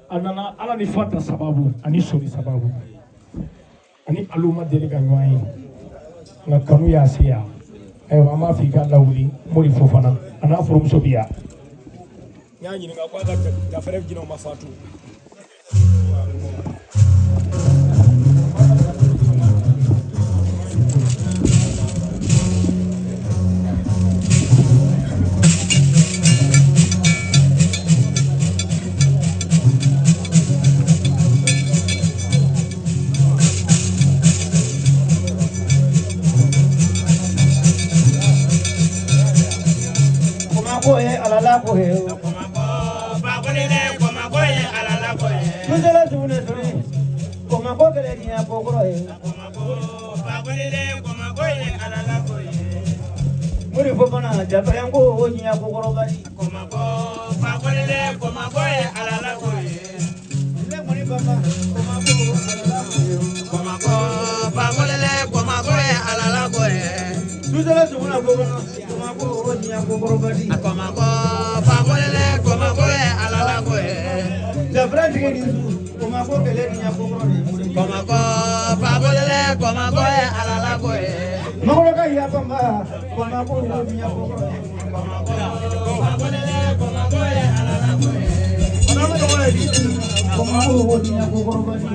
a nana Ala ni Fanta sababu ani Sori sababu ani alu ma deli ka ɲɔgɔn ye nka kanu y'a se yan. Ayiwa an b'a fɔ i k'a lawuli Mori Fofana a n'a furumuso bɛ yan. N y'a ɲininka ko a ka jafɛrɛ jinɛw ma fatu. Komako ye ala la ko ye. Tusela sune sune. Komako kɛlɛ diɲɛ ko kɔrɔ ye. Mori Fofana jafɛrɛn ko o diɲɛ ko kɔrɔ bari. Ne kɔni bama komako ala la ko ye. Tusela suguna ko kɔnɔ komako o diɲɛ diɲɛ ko kɔrɔba di. Kɔmakɔ fakolele kɔmakɔ ye ala la ko ye. Jafara tigi ni su kɔmakɔ kɛlɛ diɲɛ ko kɔrɔ de. Kɔmakɔ fakolele kɔmakɔ ye ala la ko ye. Makɔrɔ ka yafa ma kɔmakɔ wo diɲɛ ko kɔrɔ de. Kɔmakɔ fakolele kɔmakɔ ye ala la ko ye. Kɔmakɔ wo diɲɛ ko kɔrɔ di.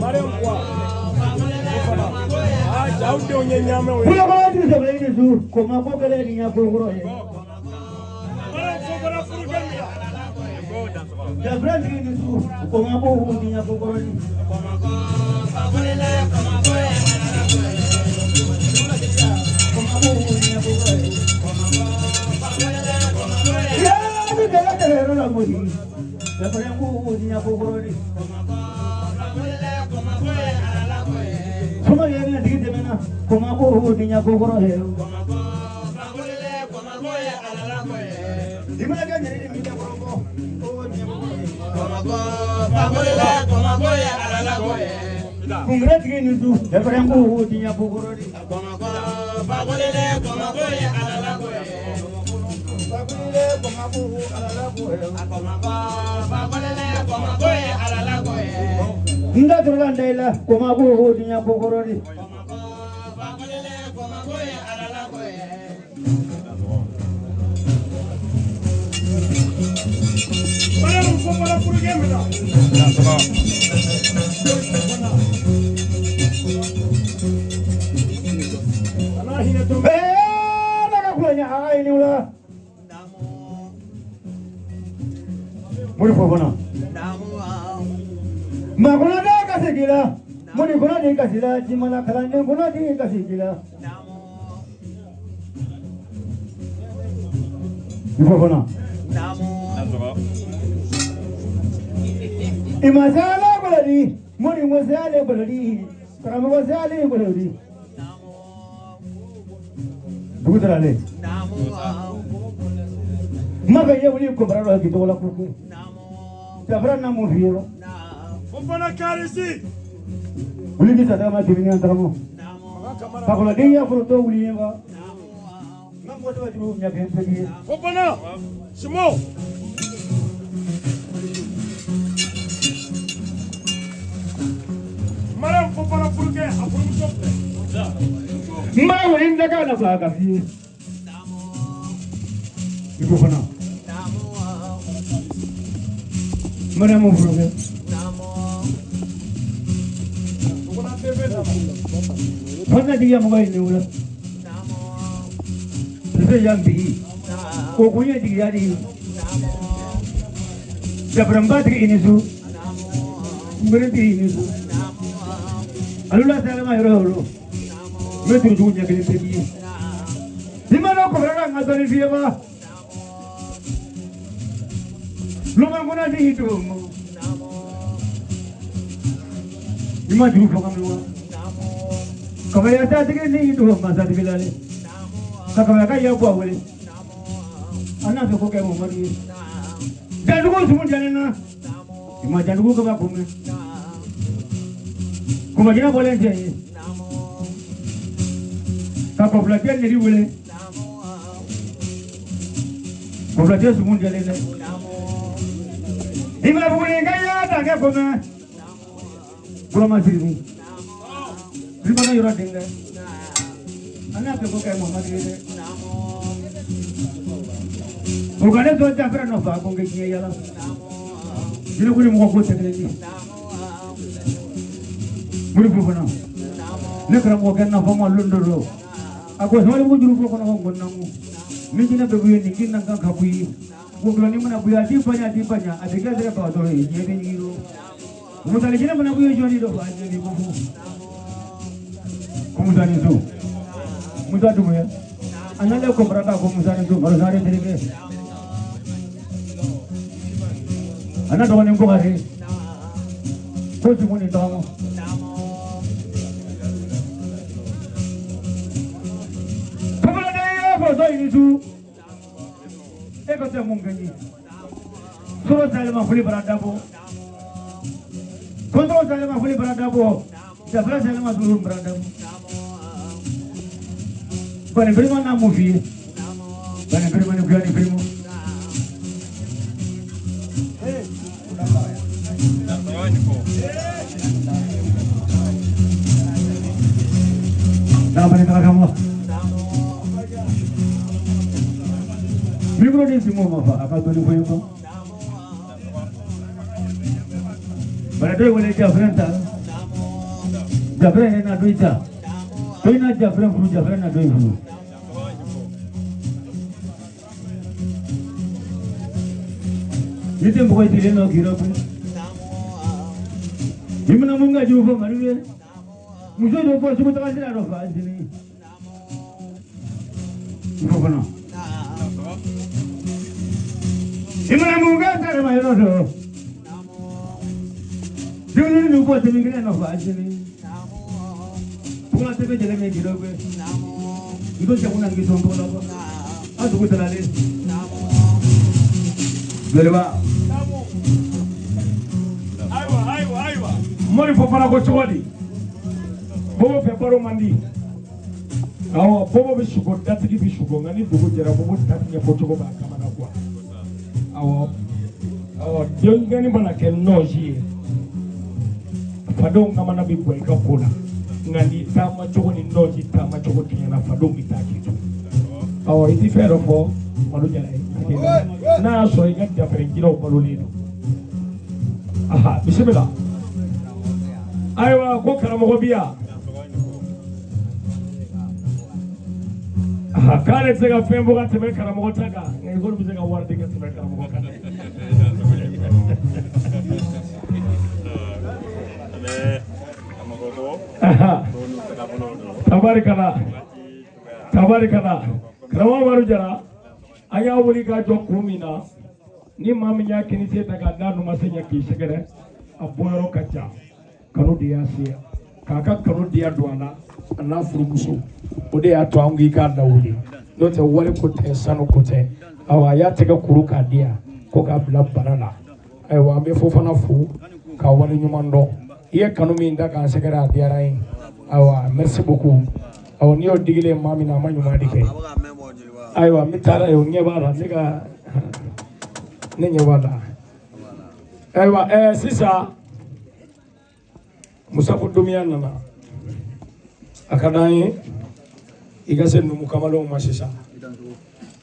Aa jaw denw ye ɲaamɛw ye. Kulokɔrɔ tigi sɛbɛn ni su kɔmakɔ kɛlɛ diɲɛ ko kɔrɔ ye. Mariam Fofana furukɛ min na. Jafara tigi ni su kɔmakɔ wo diɲɛ ko kɔrɔ di. Kɔmakɔ fakolele kɔmakɔ ye ala la ko ye. Kɔmakɔ wo diɲɛ ko kɔrɔ ye. Kɔmakɔ fakolele kɔmakɔ ye. Yaa ni kɛlɛ kɛlɛ yɔrɔ la mɔdi. Jafara ko wo diɲɛ ko kɔrɔ di. Kɔmakɔ fakolele kɔmakɔ ye ala la ko ye. Soma yɛrɛ na tigi tɛmɛna kɔmakɔ wo diɲɛ ko kɔrɔ ye. Kɔmakɔ fakolele kɔmakɔ ye ala la ko ye. I mana kɛ ɲɛni ni min tɛ kɔrɔ bɔ o wo diɲɛ ko kɔrɔ ye. Kɔmakɔ fakolele kɔmakɔ ye ala la ko ye. Kunkɛrɛ tigi ni su jafara ko wo diɲɛ ko kɔrɔ di. Kɔmakɔ fakolele kɔmakɔ ye ala la ko ye. Fakulile kɔmakɔ wo ala la ko ye. Kɔmakɔ fakolele kɔmakɔ ye ala la ko ye. N da tɔrɔ la n da i la kɔmakɔ wo diɲɛ ko kɔrɔ di. Kɔmakɔ fakolele kɔmakɔ ye ala la ko ye. Mariam Fofana furukɛ min na. A n'a hinɛ to. Ɛɛ ne ka kulonkɛ a ye ni wula. Mori Fofana. Makɔnɔ da ka segin la mori kɔnɔ ni kasi la jimala kalanden kɔnɔ ni kasi la. I Fofana. I ma se ala bolodi mori ko se ale bolodi karamɔgɔ se ale bolodi. Dugu taara ale. Ma fɛ ye wuli kobara dɔ k'i tɔgɔ la ko ko. Jafara na mun f'i ye wa? Fofana Karisi. Wuli k'i ta tagama tɛmɛni an tagama. Makan Kamara. Fakɔlɔden y'a fɔlɔ tɔ wuli ye wa? N ka mɔgɔ tɔgɔ jugu ɲɛ kɛ n ye. Fofana. Simon. Mariam Fofana furukɛ a furumuso filɛ. N b'a wuli n daga na fa ka f'i ye. I Fofana. Mariamu furukɛ. Fofana TV nana. Fana jigiya mɔgɔ ye nin wula. Sise yan bi. O kun ye jigiya de ye. Jabaranba tigi i ni su. Nbere tigi i ni su. Alula salama yɔrɔ yɔrɔ. N bɛ turujugu ɲɛ kelen pe b'i ye. Ni ma dɔn kɔfɛ ka n ka dɔɔnin f'i ye ba. Loma kɔnɔ ti y'i dogo mɔ. I ma juru fɔ ka min wa. Kabaya satigi ni y'i dogo masatigi la dɛ. Ka kabaya ka y'a bɔ a wele. An n'a fɛ ko kɛ Mamadu ye. Jandugu sumu jalen na. I ma jandugu kaba kun mɛn. Kumajina bɔlen tɛ ye. Ka kɔfilacɛ neri wele. Kɔfilacɛ sumu jalen dɛ. I ma buguni ka y'a dan kɛ ko mɛn. Burama Siribu. Siribana yɔrɔ den dɛ. An n'a fɛ ko kɛ Mamadu ye dɛ. O ka ne to jafɛrɛ nɔfɛ a ko n kɛ diɲɛ yala. Jinɛ ko ni mɔgɔ ko tɛ kelen ye. Mori Fofana. Ne karamɔgɔkɛ nafa ma lon dɔ dɔ. A ko sabali ko juru ko kɔnɔ ko n ko namu. Ni jinɛ bɛ bɔ yen nin kin na kan ka bɔ yen. Wogulɔni mana bɔ yen a t'i baɲa a t'i baɲa a tɛ kɛ sɛgɛ fagatɔ ye diɲɛ bɛ ɲigin o. Musali jinɛ mana bɔ yen jɔnni dɔ fa diɲɛ b'i ko fo. Ko Musa ni so. Musa Dumuya. A n'ale ko baraka ko Musa ni so baro sare terikɛ. A n'a dɔgɔnin Bukari. Ko Jumu ni tagama. Kamalen y'a fɔ dɔ in ni su. E ka tɛ mun kɛ n ye. Sɔrɔ salima foli bara dabɔ. Kɔntɔrɔ salima foli bara dabɔ. Jafara salima suru bara dabɔ. Kɔni birima n'a mun f'i ye. Bana firma ni kuyani firma. Nah, bana kala Micro di semua mafa, akal doni koyo ko. Bana doi wale jafren ta. Jafren na doi ta. Doi na jafren furu, jafren na doi furu. Nite mbogo itile no kiro pe. Imuna munga juvo maruwe. Muso do ko sugu ta sira ro fa sini. Mbogo no. Imuna munga tare ma yoro do. Duni ni ko temi ngene no fa sini. Pula tebe jele me kiro pe. Ndo chakuna ngi sombo na ko. Adugu talale. Joliba. Ayiwa ayiwa ayiwa. Mori Fofana ko cogo di? Bobo fɛ baro man di. Awɔ, bobo bɛ sugo, datigi bɛ sugo, nka ni dugu jɛra bobo ta ɲɛfɔ cogo b'a kamana kuwa. Awɔ, awɔ, denkɛni mana kɛ nɔzi ye, fadenw kamana bɛ bɔ i ka ko la, nka n'i taama cogo ni nɔzi taama cogo kɛɲɛna, fadenw bɛ taa k'i to. Awɔ, i ti fɛn dɔ fɔ Malo Jara ye, n'a y'a sɔrɔ i ka dafɛrɛ jiraw balolen don. Aha, bisimila. Ayiwa, ko karamɔgɔ bi yan. Aha, k'ale tɛ se ka fɛn fɔ ka tɛmɛ karamɔgɔ ta kan, nka i kɔni bɛ se ka wari di ka tɛmɛ karamɔgɔ kan. Aha, tabarikala, tabarikala. Karamɔgɔ Madu Jara, an y'a wuli k'a jɔ kun min na, ni maa min y'a kini sen ta k'a da numan sen ɲɛ k'i sɛgɛrɛ, a bɔyɔrɔ ka ca. Kanu de y'a se yan, k'a ka kanu diya don a la, a n'a furumuso, o de y'a to an ko i k'a lawuli, n'o tɛ wari ko tɛ, sanu ko tɛ. Ayiwa, a y'a tɛgɛ kuru k'a di yan ko k'a bila bara la. Ayiwa, an bɛ Fofana fo k'a wale ɲuman dɔn. I ye kanu min da k'an sɛgɛrɛ, a diyara an ye. Ayiwa, merci beaucoup. Awɔ, n'i y'o digilen maa min na, a ma ɲuman de kɛ. Ayiwa, n bɛ taa n'a ye, o ɲɛ b'a la, ne ka ne ɲɛ b'a la. Ayiwa, sisan Musafu Dumiya nana, a ka d'an ye i ka se numu kamalenw ma sisan.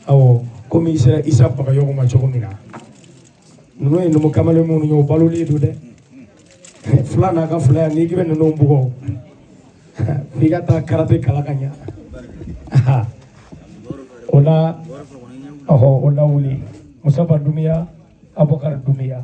Awɔ, komi i sera Isa Bagayogo ma cogo min na, ninnu ye numu kamalen minnu ye, o balolen don dɛ. Fila n'a ka fila, n'i k'i bɛ ninnu bugɔ, f'i ka taa karate kalan ka ɲa. O la, ɔhɔ, o la wuli Musafa Dumiya, Abubakar Dumiya.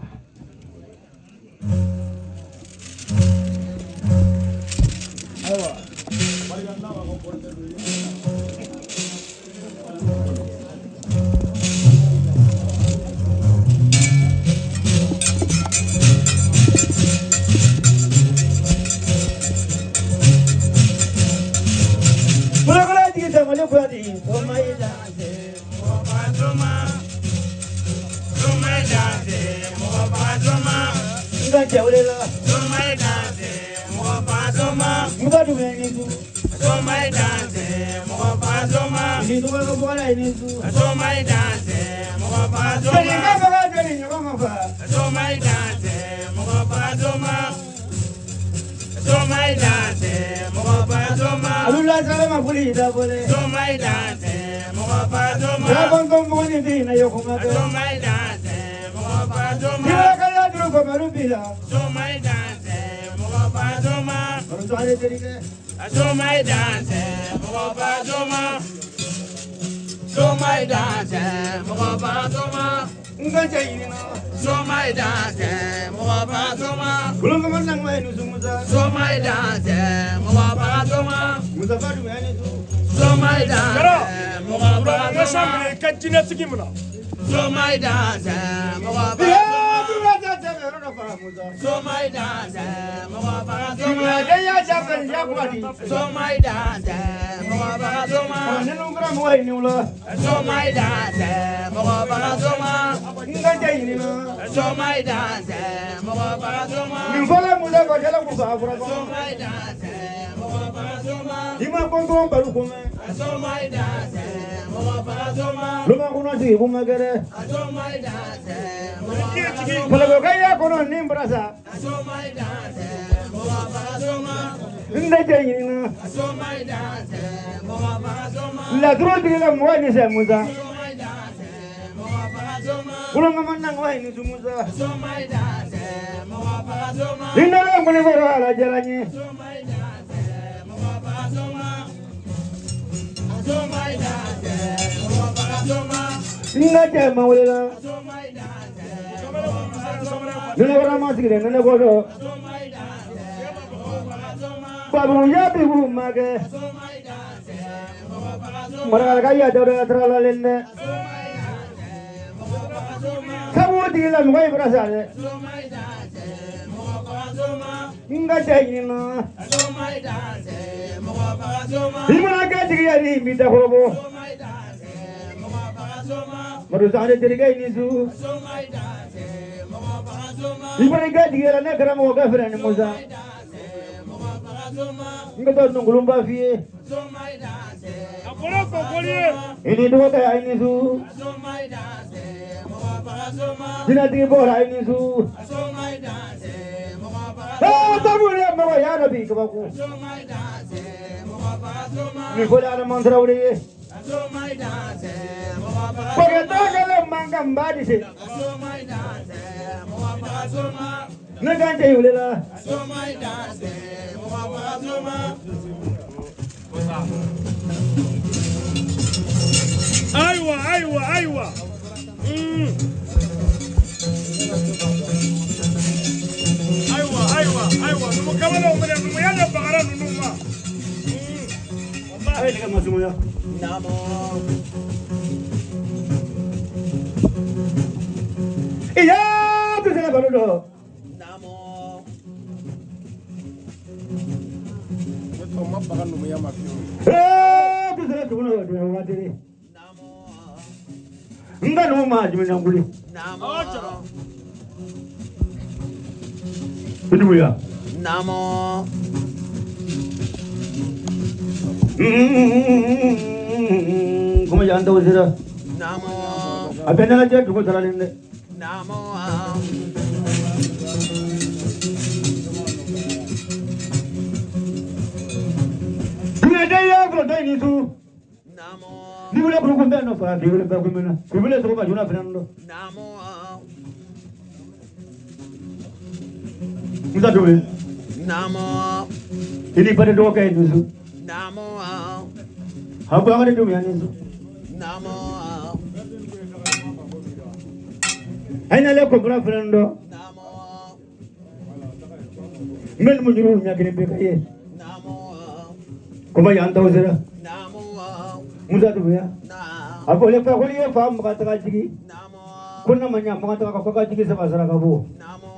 Luma kɔnɔ sigi kuma kɛ dɛ. Falakɔkɛ y'a kɔnɔ ni barasa. N tɛ cɛ ɲini na. Laturu tigila mɔgɔ ni sɛ Musa. Kulongama na mɔgɔ ni su Musa. Ni nana nkɔni kɔrɔ ala jala n ye. N ka cɛ ma welela. Nɛnɛ kɔrɔ ma sigi dɛ, nɛnɛ kɔrɔ. Babu ya bi hu ma kɛ. Maraka ya dawda tara la len dɛ. Sabu tigila mɔgɔ ye bara sa dɛ. N ka cɛ ɲini na. I mana kɛ tigiya ni n b'i dakɔrɔbɔ. Madu Sangare terikɛ i ni su. I fana kɛ tigiya la ne karamɔgɔ kɛ fɛrɛ ni Musa. N ka taa nunkulunba f'i ye. I ni dɔgɔkɛ a ni su. Jinɛtigi bɔra i ni su. Ee sabu ye mɔgɔ y'a dɔn bi kabako. Nin fɔli Adama Tarawele ye. Kɔkɛ kɛlen man kan n b'a di se. Ne kan cɛ wele la. Ayiwa, ayiwa, ayiwa. Ayiwa, ayiwa, ayiwa, numu kamalen minɛ, numuya de bagara ninnu ma. A ye nɛgɛ masumaya. Iya, tu sɛnɛ balo dɔ. Ne tɔ ma baga numuya ma fiyewu. Ee, tu sɛnɛ dugu la dugu waati. N ka numu ma jumɛn wuli. I numuya. Namo. Kuma yan taw sera. Namo. A bɛɛ n'ala dugu saralen dɛ. Namo. Duguya ya fɔlɔ dɔ in ni su. Namo. Ni wele kurukun bɛɛ nɔ fa k'i wele bɛɛ kun bɛ na. K'i wele sɔgɔma joona fana dɔn. Namo. Musa Dube. Namo. I ni ba de dɔgɔkɛ ye ni su. Namo. A ko an ka ne denw ni su. Namo. A ye n'ale kɔnpara fana dɔn. Namo. N bɛ numu juru ɲɛ kelen bɛɛ ka ye. Namo. Kuma yan taw sera. Namo. Musa Dubuya. Na. A ko le fa ko ni ye fa maga taga jigi. Namo. Ko n'a ma ɲa maga taga ko ka jigi saba saraka bɔ. Namo.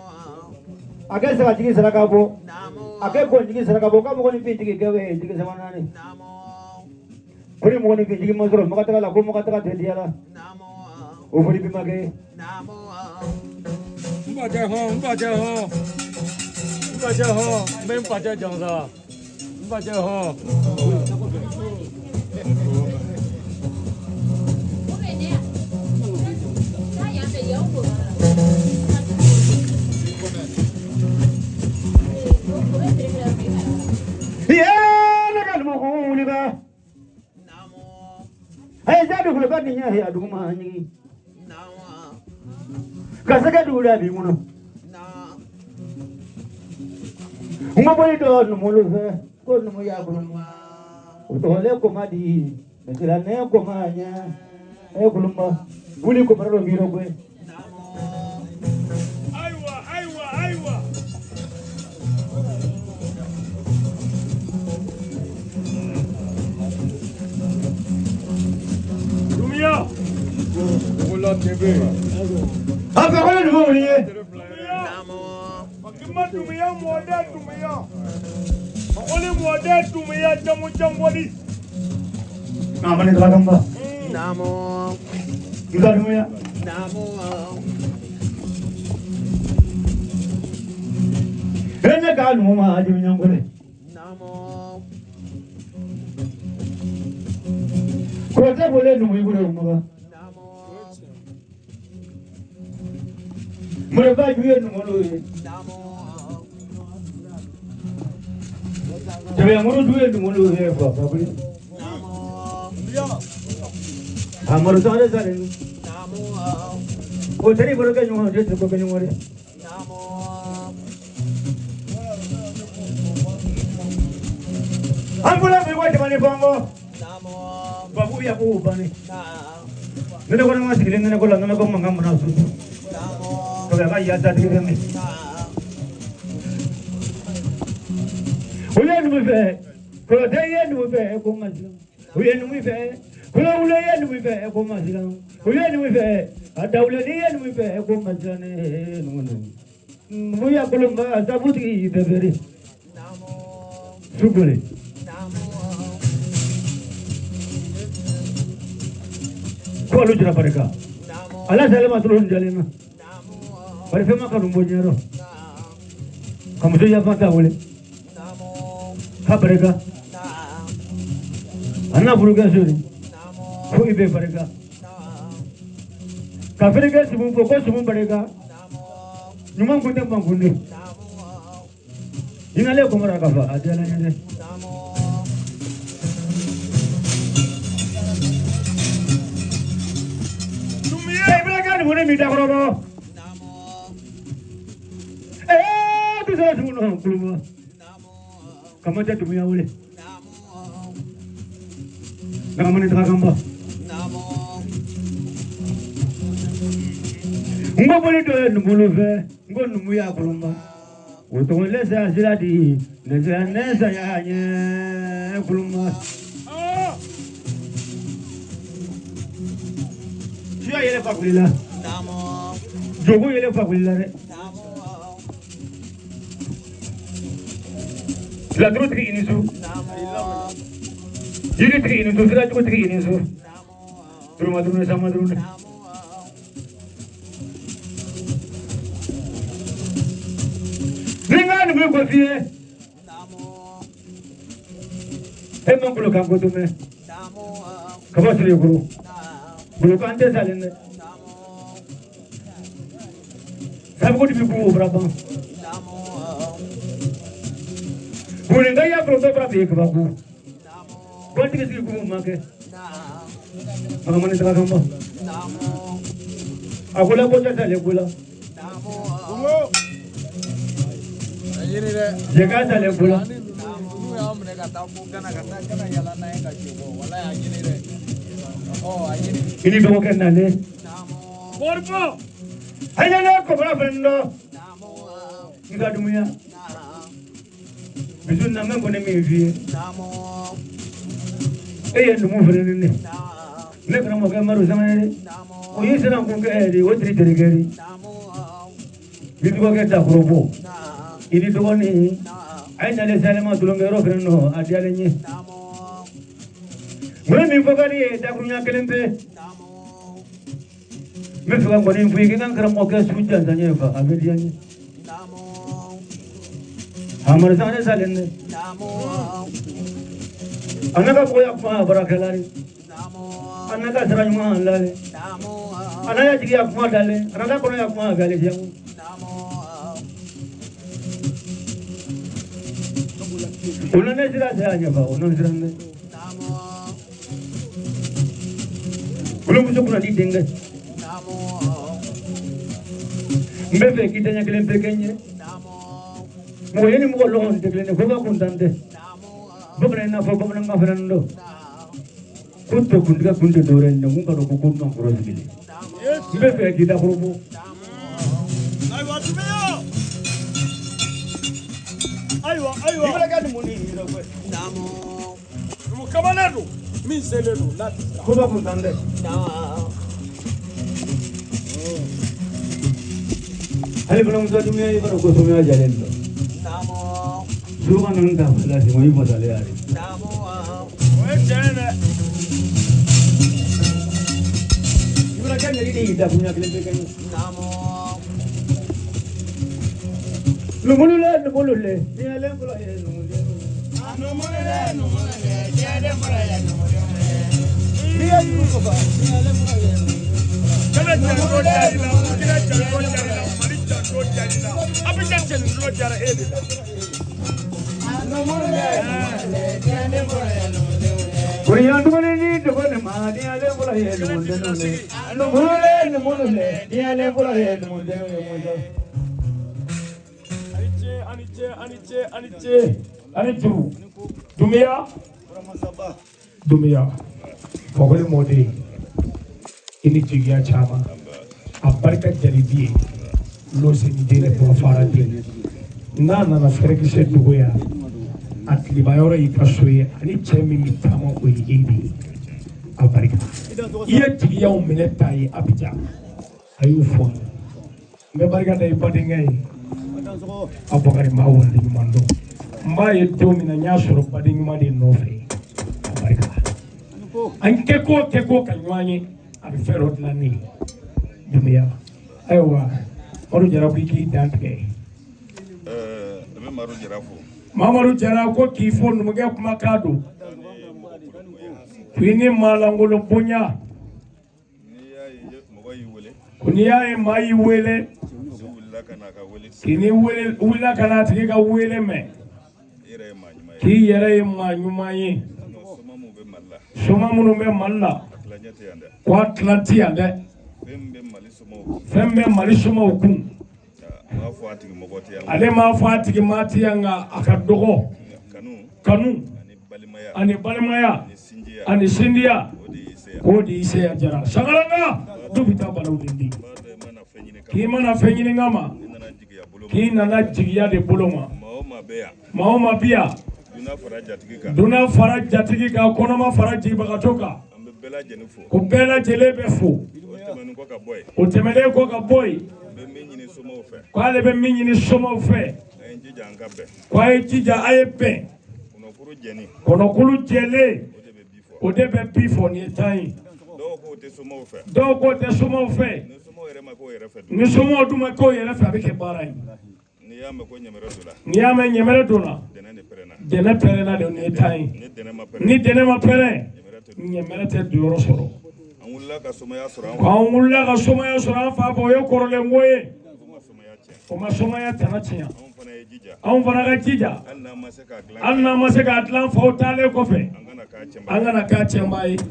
A kɛ saga jigi saraka bɔ. Namo. A kɛ gɔn jigi saraka bɔ. K'a mɔgɔ ni fin jigi kɛ bɛ jigi saba naani. Namo. Ko ni mɔgɔ ni fin jigi ma sɔrɔ maga taga la ko maga taga tɛ diya la. Namo. O foli bi ma kɛ. Namo. N bajɛ hɔn, n bajɛ hɔn, n bajɛ hɔn, n bɛ n bajɛ jansa, n bajɛ hɔn. Iye ne ka numu kun wuli ba. Namo. A ye jaabi kuloba ni ɲɛ a dugu ma ɲigi. Namo. Ka sɛgɛ dugu la bi kɔnɔ. Na. N ko boli dɔ numulu fɛ ko numu y'a bolo. O tɔgɔlen ko ma di. Mɛsilanɛ ko ma ɲɛ. E kulunba. Wuli ko mara dɔ b'i rɔ koyi. Namo. Ayiwa, ayiwa, ayiwa. Numuya. Togola TV. A fɛ ko ne numu wuli ye. Namo. Fakima Dumuya mɔden Dumuya. Fakoli mɔden Dumuya jamu jangoli. A ma ne taga kanba. Namo. Musa Dumuya. Namo. E ne ka numu ma jimi ɲankole. Namo. ye numu ibolo maga Mureba ju ye numu lo ye Jabe amuru ju ye numu lo ye fa fa Amaru sare sare nu O teri bolo ke nyugo je ko ke nyugo re Ambula mi wa jamani bongo Babu ya ko bani Nene ko na sigile nene ko la nene ko manga mana su Ko ya ya ta dire mi Oye nu fe ko de ye nu fe ko ma sila Oye nu fe ko wule ye nu fe ko ma sila Oye nu fe adawle ni ye nu fe ko ma sila ne nu nu Mu ya ko ma zabuti bebere Sugole Ko alu jira barika Ala salama tulun jalena Bari fema ka rumbo nyero Kamuso ya fata wole Ka barika Anna buruga suri Ko ibe barika Ka ferika sumu ko sumu barika Nyuma kunde mangunde Inale ko mara ka fa adala nyade Mune mita korobo Eh bisa suno kuluma Kamaja dunia wole Ngamane takamba Ngo boli do numu fe ngo numu ya kuluma Oto lesa siladi nesa nesa ya nye kuluma Siya yele fakulila Jogo yele fakulila re Laturu tigi inisu Jiri tigi inisu Sira jugu tigi inisu Duruma durune sama durune Ringa numu kofiye E mangulo kanko tume Kaba siri kuru Bulu kante salene Sabu ko dibi ku obra ban Bulinga ya proto bra be ka ku Bonti ke ku ma ke Mama ne ta kamba Akola ko ta sale kula Jeka sale kula Ini dɔgɔ kɛ nalen Borbo Ayala ko bra fendo Nga dumuya Bisu na men ko ne mi fi E ye numu fere ne Ne kana mo ke maru sama ne O ye sera ko ke ri o tri tri ke ri Bisu ko ke ta krobo Ini dɔgɔ ni ay nale salema tulonge ro fere no adiale ni Mune mi fokali ye dakurunya kelen pe Me fɛ ka nkɔni f'i ye k'i ka n karamɔgɔkɛ su jansan ye fa a bɛ diya n ye Amadu Sangare salen dɛ A n'a ka mɔgɔya kuma a baarakɛla de A n'a ka sira ɲuman a lalen A n'a ya jigiya kuma dalen A n'a ka kɔnɔya kuma a gale diya O na ne sira tɛ a ɲɛfa o na siran dɛ Wolomuso kunna di denkɛ N bɛ fɛ k'i daɲɛ kelen bɛɛ kɛ n ye Mɔgɔ ye ni mɔgɔ lɔgɔ tɛ kelen ye ko ka kuntan tɛ Bamanan i n'a fɔ bamanankan fana don Ko to kuntigɛ kun tɛ dɔwɛrɛ ye kun ka dɔn ko ko kɔrɔ sigilen N bɛ fɛ k'i dakɔrɔ bɔ Ayiwa Dumiya Ayiwa ayiwa I bɛ kɛ numu ni yɛrɛ koyi Numu kamalen don min selen don n'a tɛ siran Ko ka kuntan tɛ Hali balimamuso Dumiya i b'a dɔn ko somiya jalen don Suruka ninnu ta la sigi o y'i fasalen ye O ye tiɲɛ ye dɛ I bɛ kɛ ɲɛgi de y'i dakuruɲa kelen bɛɛ kɛ n ye Numulu le numulu le ni yɛlɛ fɔlɔ ye numuden Numulu le numulu le diɲɛ den fɔlɔ ye numudenw ye. Kana janto diyara i la, Burkina janto diyara i la, Mali janto diyara i la, Abidjan janto diyara e de la. Kuriyan dumuni ni dogo ni ma ni ale bolo ye numudenw le. Numule numule ni ale bolo ye numudenw ye muso. Ani ce, ani ce, ani ce, ani ce, ani juru. Dunbiya. Dunbiya. Fakoli mɔden. I ni jigiya caman. A barika jalibi ye. Loseni den ne bɔ fara den. N'a nana fɛrɛkisɛ dogo yan. A tileba yɔrɔ y'i ka so ye. Ani cɛ min bɛ taama o ye e de ye. A barika. I ye jigiyaw minɛ ta ye Abijan. A y'o fɔ n ye. N bɛ barika da i badenkɛ ye. Abubakari n b'a wale ɲuman dɔn. N b'a ye don min na n y'a sɔrɔ baden ɲuman de nɔfɛ. A barika. An kɛko o kɛko ka ɲɔgɔn ye a bɛ fɛn dɔ dilan ne ye. Dunbiya. Ayiwa Madu Jara ko i k'i dan tigɛ. N bɛ Madu Jara fo. Mamadu Jara ko k'i fo numukɛ kumakan don. Ko i ni maalankolon bonya. N'i y'a ye mɔgɔ y'i wele. Ko n'i y'a ye maa y'i wele. N'i wulila ka n'a ka wele. K'i ni wele wulila ka n'a tigi ka wele mɛn. I yɛrɛ ye maa ɲuman ye. K'i yɛrɛ ye maa ɲuman ye. Soma minnu bɛ Mali la. Soma minnu bɛ Mali la. A tilancɛ tɛ yan dɛ. Ko a tilan tɛ yan dɛ. Fɛn min bɛ Mali somaw kun. Fɛn min bɛ Mali somaw kun. A m'a fɔ a tigi mɔgɔ tɛ yan. Ale m'a fɔ a tigi maa tɛ yan nka a ka dɔgɔ. Kanu. Kanu. Ani balimaya. Ani balimaya. Ani sinjiya. Ani sindiya. O de y'i se yan. K'o de y'i se yan Jara. Sangaranka du bɛ taa balaw de di. K'i mana fɛn ɲini K'i mana fɛn ɲini ka ma. I nana jigiya bolo ma. K'i nana jigiya de bolo ma. Maa o maa bɛ yan. Maa o maa bɛ yan. Dunan fara jatigi kan. Dunan fara jatigi kan kɔnɔma fara jigibagatɔ kan. An bɛ bɛɛ lajɛlen fo. Ko bɛɛ lajɛlen bɛ fo. O tɛmɛnen kɔ ka bɔ yen. O tɛmɛnen kɔ ka bɔ yen. N bɛ min ɲini somaw fɛ. K'ale bɛ min ɲini somaw fɛ. A ye jija an ka bɛn. Ko a ye jija a ye bɛn. Kɔnɔkuru jɛni. Kɔnɔkulu jɛlen. O de bɛ bi fɔ. O de bɛ bi fɔ nin ye tan ye. Dɔw k'o tɛ somaw fɛ. Dɔw k'o tɛ somaw fɛ. Ni somaw yɛrɛ ma k'o yɛrɛ fɛ dun. Ni somaw dun ma k'o yɛrɛ fɛ a bɛ kɛ baara ye. N'i y'a mɛn ko ɲɛmɛrɛ donna. N'i y'a mɛn ɲɛmɛrɛ donna. Dɛnɛ de pɛrɛnna. Dɛnɛ pɛrɛnna de nin ye tan ye. Ni dɛnɛ ma pɛrɛn. Ni dɛnɛ ma pɛrɛn. Ɲɛmɛrɛ tɛ donyɔrɔ sɔrɔ. An wulila ka somaya sɔrɔ an Ko an wulila ka somaya sɔrɔ an fa fɛ o ye kɔrɔlen ko ye. O ma somaya tiɲɛ. O ma somaya tana tiɲɛ. Anw fana ye jija. Anw fana ka jija. Hali n'an ma se k'a dilan. Hali n'an ma se k'a dilan faw taalen kɔfɛ. An kana k'a cɛnba. An kana k'a cɛnba ye. O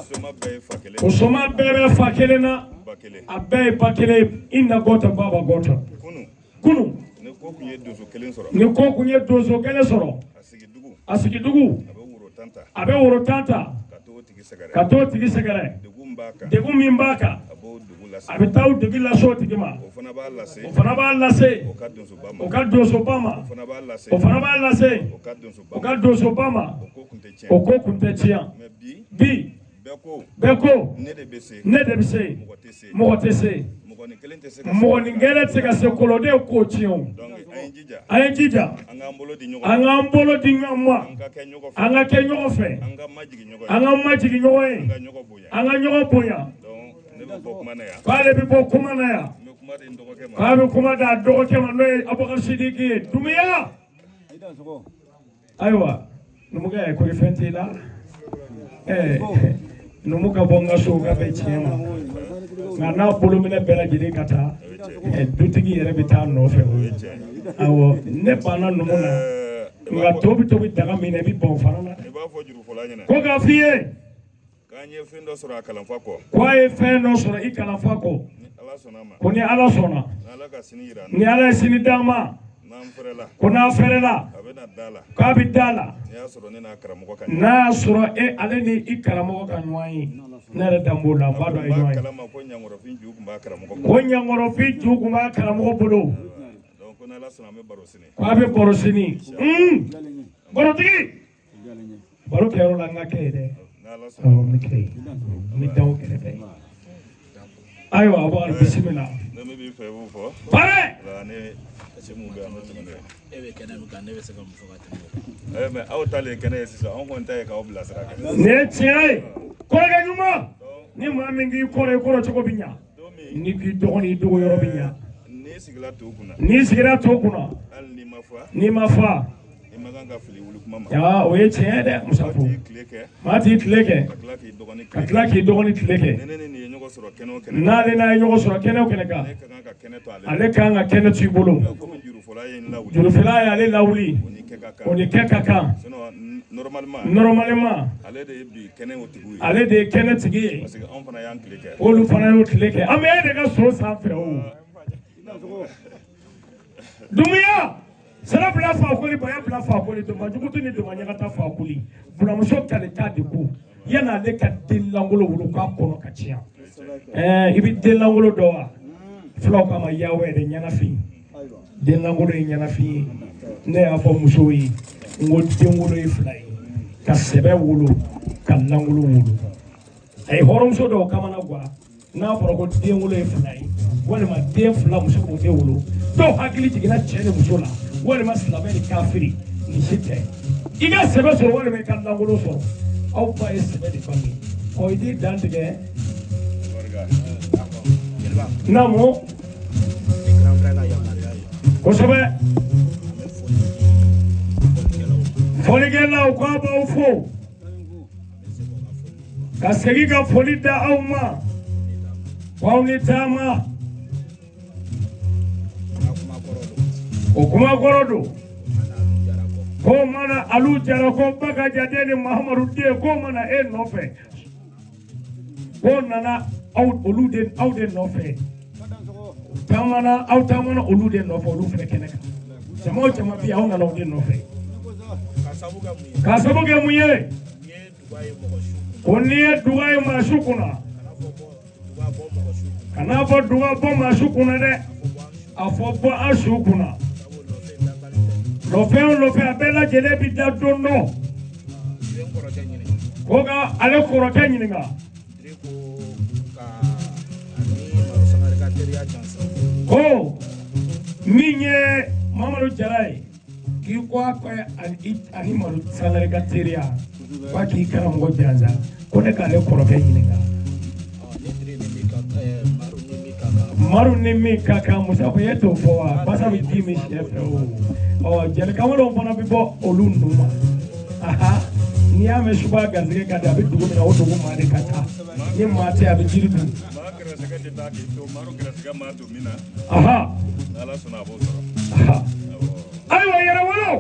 soma bɛɛ ye fa kelen. O soma bɛɛ bɛ fa kelen na. Ba kelen. A bɛɛ ye ba kelen ye. I na gɔtɔ baba gɔtɔ. Kunun. Kunun. Ni ko kun ye donso kelen sɔrɔ. Ni ko kun ye donso kelen sɔrɔ. A sigi dugu. A sigi dugu. A bɛ woro tan ta. A bɛ woro tan ta. Ka t'o tigi sɛgɛrɛ. Ka t'o tigi sɛgɛrɛ. Degun b'a kan. Degun min b'a kan. A b'o degun lase. A bɛ taa o degun lase o tigi ma. O fana b'a lase. O fana b'a lase. O ka donsoba ma. O ka donsoba ma. O fana b'a lase. O fana b'a lase. O ka donsoba O ma. ka donsoba ma. O ko kun tɛ tiɲɛ. O ko kun tɛ tiɲɛ. Mais bi. Bi. Bɛɛ ko. Bɛɛ ko. Ne de bɛ se. Ne de bɛ se. Mɔgɔ tɛ se. Mɔgɔ tɛ se. Mɔgɔnin kelen tɛ se ka. Mɔgɔnin kelen tɛ se ka se kolo de ye k'o tiɲɛ o. Donc an ye jija. An ye jija. An k'an bolo di ɲɔgɔn An k'an bolo di ɲɔgɔn ma. An ka kɛ ɲɔgɔn fɛ. An ka kɛ ɲɔgɔn fɛ. An ka majigin ɲɔgɔn ye. An ka majigin ɲɔgɔn ye. An ka ɲɔgɔn bonya. An ka ɲɔgɔn bonya. Donc ne bɛ bɔ kuma na yan. K'ale bɛ bɔ kuma na yan. N bɛ kuma di n dɔgɔkɛ ma. K'a bɛ kuma d'a dɔgɔkɛ ma n'o ye Abubakar Sidiki ye. Dunbiya. Ayiwa numukɛ kori fɛn t'i la. Ɛɛ numu ka bɔ n ka so ka bɛn tiɲɛ ma. Nka n'a bolominɛ bɛɛ lajɛlen ka taa dutigi yɛrɛ bɛ taa nɔfɛ o ye. Awɔ ne banna numu na. Nka to bɛ tobi daga min na i bɛ ban o fana na. I b'a fɔ jurufɔla ɲɛna. Ko k'a f'i ye. K'an ye fɛn dɔ sɔrɔ a kalanfa kɔ. Ko a ye fɛn dɔ sɔrɔ i kalanfa kɔ. Ni Ala sɔnna a ma. Ko ni Ala sɔnna. Ni Ala ka sini jira an na. Ni Ala ye sini d'an ma. N'an fɛrɛla. Ko n'an fɛrɛla. A bɛna da la. K'a bɛ da la. N'i y'a sɔrɔ ne n'a karamɔgɔ ka ɲɔgɔn. N'a y'a sɔrɔ e ale ni i karamɔgɔ ka ɲɔgɔn ye. Ne yɛrɛ dan b'o la n b'a dɔn a ye N b'a ɲɔgɔn ye. kalama ko ɲangɔrɔfin ju tun b'a karamɔgɔ bolo. Ko ɲangɔrɔfin ju tun b'a karamɔgɔ bolo. Donc ko n'Ala sɔnna an bɛ baro sini. K'a bɛ baro sini. Barotigi. Baro kɛyɔrɔ la n ka kɛ yen dɛ. N'Ala sɔnna. Awɔ n bɛ kɛ yen. N bɛ da o kɛrɛfɛ. Ayiwa Abubakar bisimila. Ne min b'i fɛ i b'o fɔ. Pare. Nka ne cɛ mun bɛ yan an bɛ tɛmɛ n'o ye. E bɛ kɛnɛ min kan ne bɛ se ka mun fɔ ka tɛmɛ o kan. Mais aw ta le ye kɛnɛ ye sisan anw kɔni ta ye k'aw bilasira kɛ. Nin ye tiɲɛ ye. Kɔrɔkɛ ɲuman. Ni maa min k'i kɔrɔ i kɔrɔ cogo bɛ ɲa. Ni k'i dɔgɔnin i dogo yɔrɔ bɛ ɲa. N'i sigila to kunna. N'i sigira to kunna. Hali n'i ma fa. N'i ma fa. man kan ka fili wuli kuma ma. Aa, o ye tiɲɛ ye dɛ, Musa Maa fo. t'i tile kɛ. Maa t'i tile kɛ. Ka tila k'i dɔgɔnin Ka tile tila k'i dɔgɔnin tile kɛ. Ni ne ni nin ye ɲɔgɔn sɔrɔ kɛnɛ o kɛnɛ kan. N'ale n'a ye ɲɔgɔn sɔrɔ kɛnɛ o kɛnɛ kan. Ne ka kan ka kɛnɛ to ale. Ale kan ka kɛnɛ to i bolo. Komi jurufɔla ye n lawuli. Jurufɔla y'ale lawuli. O ni kɛ ka kan. O ni kɛ ka kan. Sinon normalement. Normalement. Ale de ye bi kɛnɛ o tigiw ye. Ale de ye kɛnɛ tigi ye. Parce que anw fana y'an tile kɛ. Olu fana y'o tile kɛ. An bɛ e de ka so sanfɛ o. Dumuya sara bila fakoli baya bila fakoli doma jugutu ni doma ɲagata fakoli buramuso kalita de ko yan'ale ka den lankolon wolo k'a kɔnɔ ka tiɲɛ. Ɛɛ i bɛ den lankolon dɔn wa? Fulaw k'a ma yawɛ de ɲɛnafin. Den lankolon ye ɲɛnafin ye. Ne y'a fɔ musow ye n ko den wolo ye fila ye, ka sɛbɛ wolo ka lankolon wolo. A ye hɔrɔnmuso dɔw kamana gan n'a fɔra ko den wolo ye fila ye walima den fila muso k'o tɛ wolo, dɔw hakili jiginna cɛ ni muso la walima silamɛ ni kafiri. Nin si tɛ. I ka sɛbɛ sɔrɔ walima i ka lankolon sɔrɔ, aw ba ye sɛbɛ de bange. Ɔ i t'i dan tigɛ. Naamu. Kosɛbɛ. Fɔlikɛlaw k'a b'aw fo ka segin ka foli da aw ma k'aw ni taama. O kuma kɔrɔ don ko mana Alu Jara ko Bakajaden ni Mahamadu den ko mana e nɔfɛ ko nana aw olu de aw de nɔfɛ taamana aw taamana olu de nɔfɛ olu filɛ kɛnɛ kan. Jama o jama bi aw nana o de nɔfɛ. K'a sababu kɛ mun ye? Ko n'i ye duga ye maa su kunna, kan'a fɔ duga bɔ maa su kunna dɛ, a fɔ bɔ an su kunna. Lɔfɛn o lɔfɛn a bɛɛ lajɛlen bi da don dɔ. Ko ka ale kɔrɔkɛ ɲininka. Ko min ye Mamadu Jara ye k'i ko a ko ani Madu Sangare ka teriya k'a k'i karamɔgɔ jansa ko ne k'ale kɔrɔkɛ ɲininka. Maru ni min ka kan Musa ko e t'o fɔ wa basa bɛ di min sɛ fɛ o. Ɔ jeli kamalenw fana bɛ bɔ olu ninnu ma. Aha, n'i y'a mɛn suba garisɛgɛ ka di a bɛ dugu min na o dugu maa de ka ca. Ni maa tɛ a bɛ jiri dun. Maa gɛrɛsɛgɛ tɛ taa k'i to Maru gɛrɛsɛgɛ maa don min na. Aha. N'Ala sɔnna a b'o sɔrɔ. Aha. Ayiwa yɛrɛwolo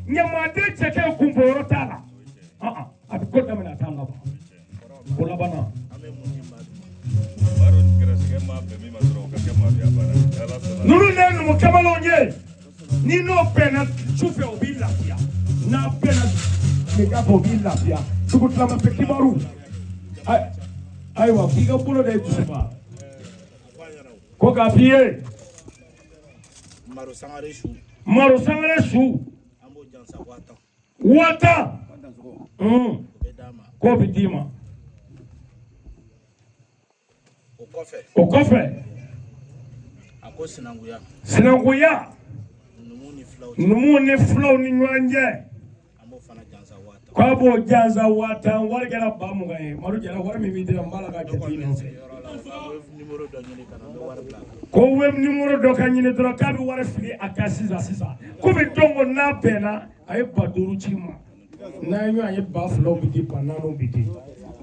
ɲamaden cɛkɛ kunfɔyɔrɔ t'a la. A bɛ ko daminɛ a t'a laban. O laban na. Maru gɛrɛsɛgɛ maa bɛn min ma dɔrɔn o ka kɛ Maru ya baara ye. N'Ala sɔnna. Ninnu de ye numu kamalenw ye. Ni n'o bɛnna sufɛ o b'i lafiya. N'a bɛnna tilegan fɛ o b'i lafiya. Dugutilama fɛ kibaru. Ayiwa k'i ka bolo da i dusu ma. Ko k'a f'i ye. Maro Sangare su. Maro Sangare su. An b'o jansa 10,000. 10,000. O bɛ d'a ma. K'o bɛ d'i ma. O kɔfɛ. O kɔfɛ. A ko sinankunya. Sinankunya. Numu ni filaw. Numu ni filaw ni ɲɔgɔn cɛ. An b'o fana jansa 10,000. K'a b'o jansa 10,000 wari kɛra 20,000 ye. Maro Jara wari min b'i dira n b'a la ka jate minɛ fɛ. Ko web numéro dɔ ka ɲini dɔrɔn k'a bɛ wari fili a kan sisan sisan. Komi don ko n'a bɛnna a ye 5,000 ci ma. N'a ye ɲɔgɔn ye 2,000 bɛ di 4,000 bɛ di.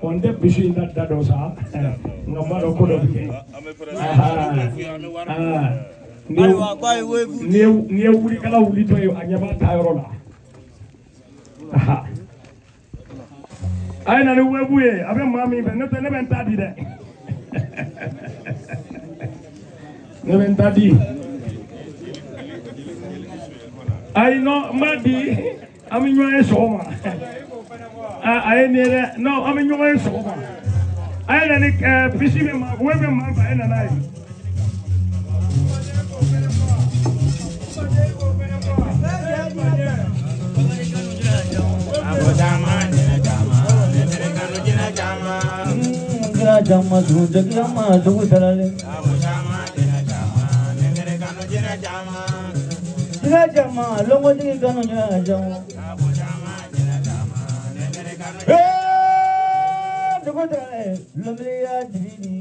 Ɔ n tɛ bisi in da da dɔn sa nka n b'a dɔn ko dɔ bɛ kɛ. N'i ye wulikala wulitɔ ye a ɲɛ b'a taayɔrɔ la. A ye na ni webu ye a bɛ maa min fɛ ne tɛ ne bɛ n ta di dɛ. Ne bɛ n ta di. Ayi non n b'a di an bɛ ɲɔgɔn ye sɔgɔma. A ye nin ye dɛ non an bɛ ɲɔgɔn ye sɔgɔma. A ye na ni pisi bɛ maa web bɛ maa fɛ a ye na n'a ye. Jama jama dugu sarale. Jama longo jigi kanu jama. Dugu sarale lomriya jibini.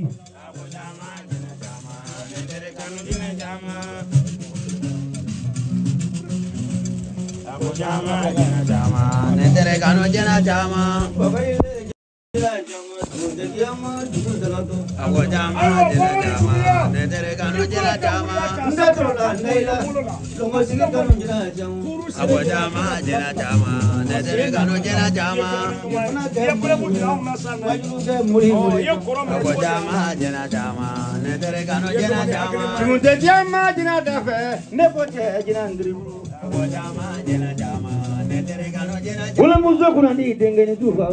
Ne tere kanu jɛna caman. A ko caman jɛna caman. Ne tere kanu jɛna caman. A ko caman jɛna caman. Ne tere kanu jɛna caman. A ko caman jɛna caman. Ne tere kanu jɛna caman. Tun tɛ diɲɛ maa jinɛ da fɛ, ne ko cɛ jinɛ ndiribu. A ko caman jɛna caman. Ne tere kanu jɛna caman. Wolomuso kunna ni denkɛni tufa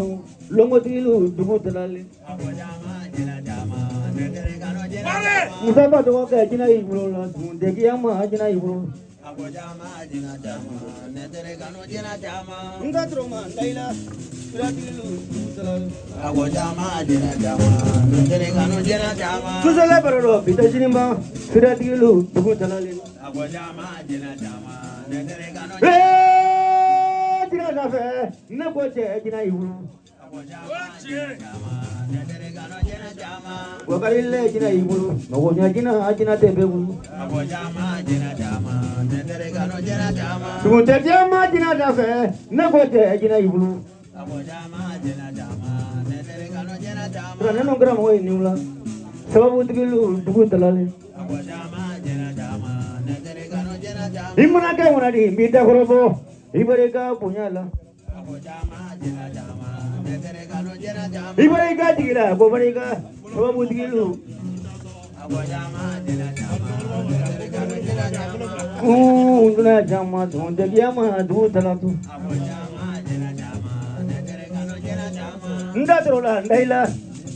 longotigilu dugu dalalen. A ko caman jɛna caman. Ne tere kanu jɛna caman. Musa ba dɔgɔkɛ jinɛ y'i bolo la tun tɛ diɲɛ maa jinɛ y'i bolo. A ko caman jɛna caman. Ne tere kanu jɛna caman. N ka tɔrɔ ma n da i la firatigilu dugu dalalen. A ko caman jɛna caman. Ne tere kanu jɛna caman. Tusɛlɛ barolo bi tɛ sini ma firatigilu dugu dalalen. A ko caman jɛna caman. Ne tere kanu Ee jinɛ da fɛ ne ko cɛ jinɛ y'i bolo. A ko caman jɛna caman. Ne tere kanu jɛna caman. Wakari lɛ jinɛ y'i bolo mɔgɔ ɲɛ jinɛ jinɛ tɛ bɛɛ bolo. A ko caman jɛna caman. Ne tere kanu jɛna caman. Tugun tɛ diɲɛ maa jinɛ da fɛ ne ko cɛ jinɛ y'i bolo. A ko caman jɛna caman. Ne tere kanu jɛna caman. Nka ninnu kɛra mɔgɔ ye nin la sababutigilu dugu dalalen. A ko caman jɛna caman. Ne tere kanu jɛna caman. I mana kɛ ŋuna di n b'i dakɔrɔ bɔ i bɔra i ka bonya la A ko caman jɛna caman. Ne tere kanu jɛna caman. i bɔra i ka jigi la ko bɔra i ka sababutigilu. A ko caman jɛna caman. Ne tere kanu jɛna caman. Kun tuna caman tun tɛ diɲɛ maa dugu dalatu. A ko caman jɛna caman. Ne tere kanu jɛna caman. N da tɔrɔ la n da i la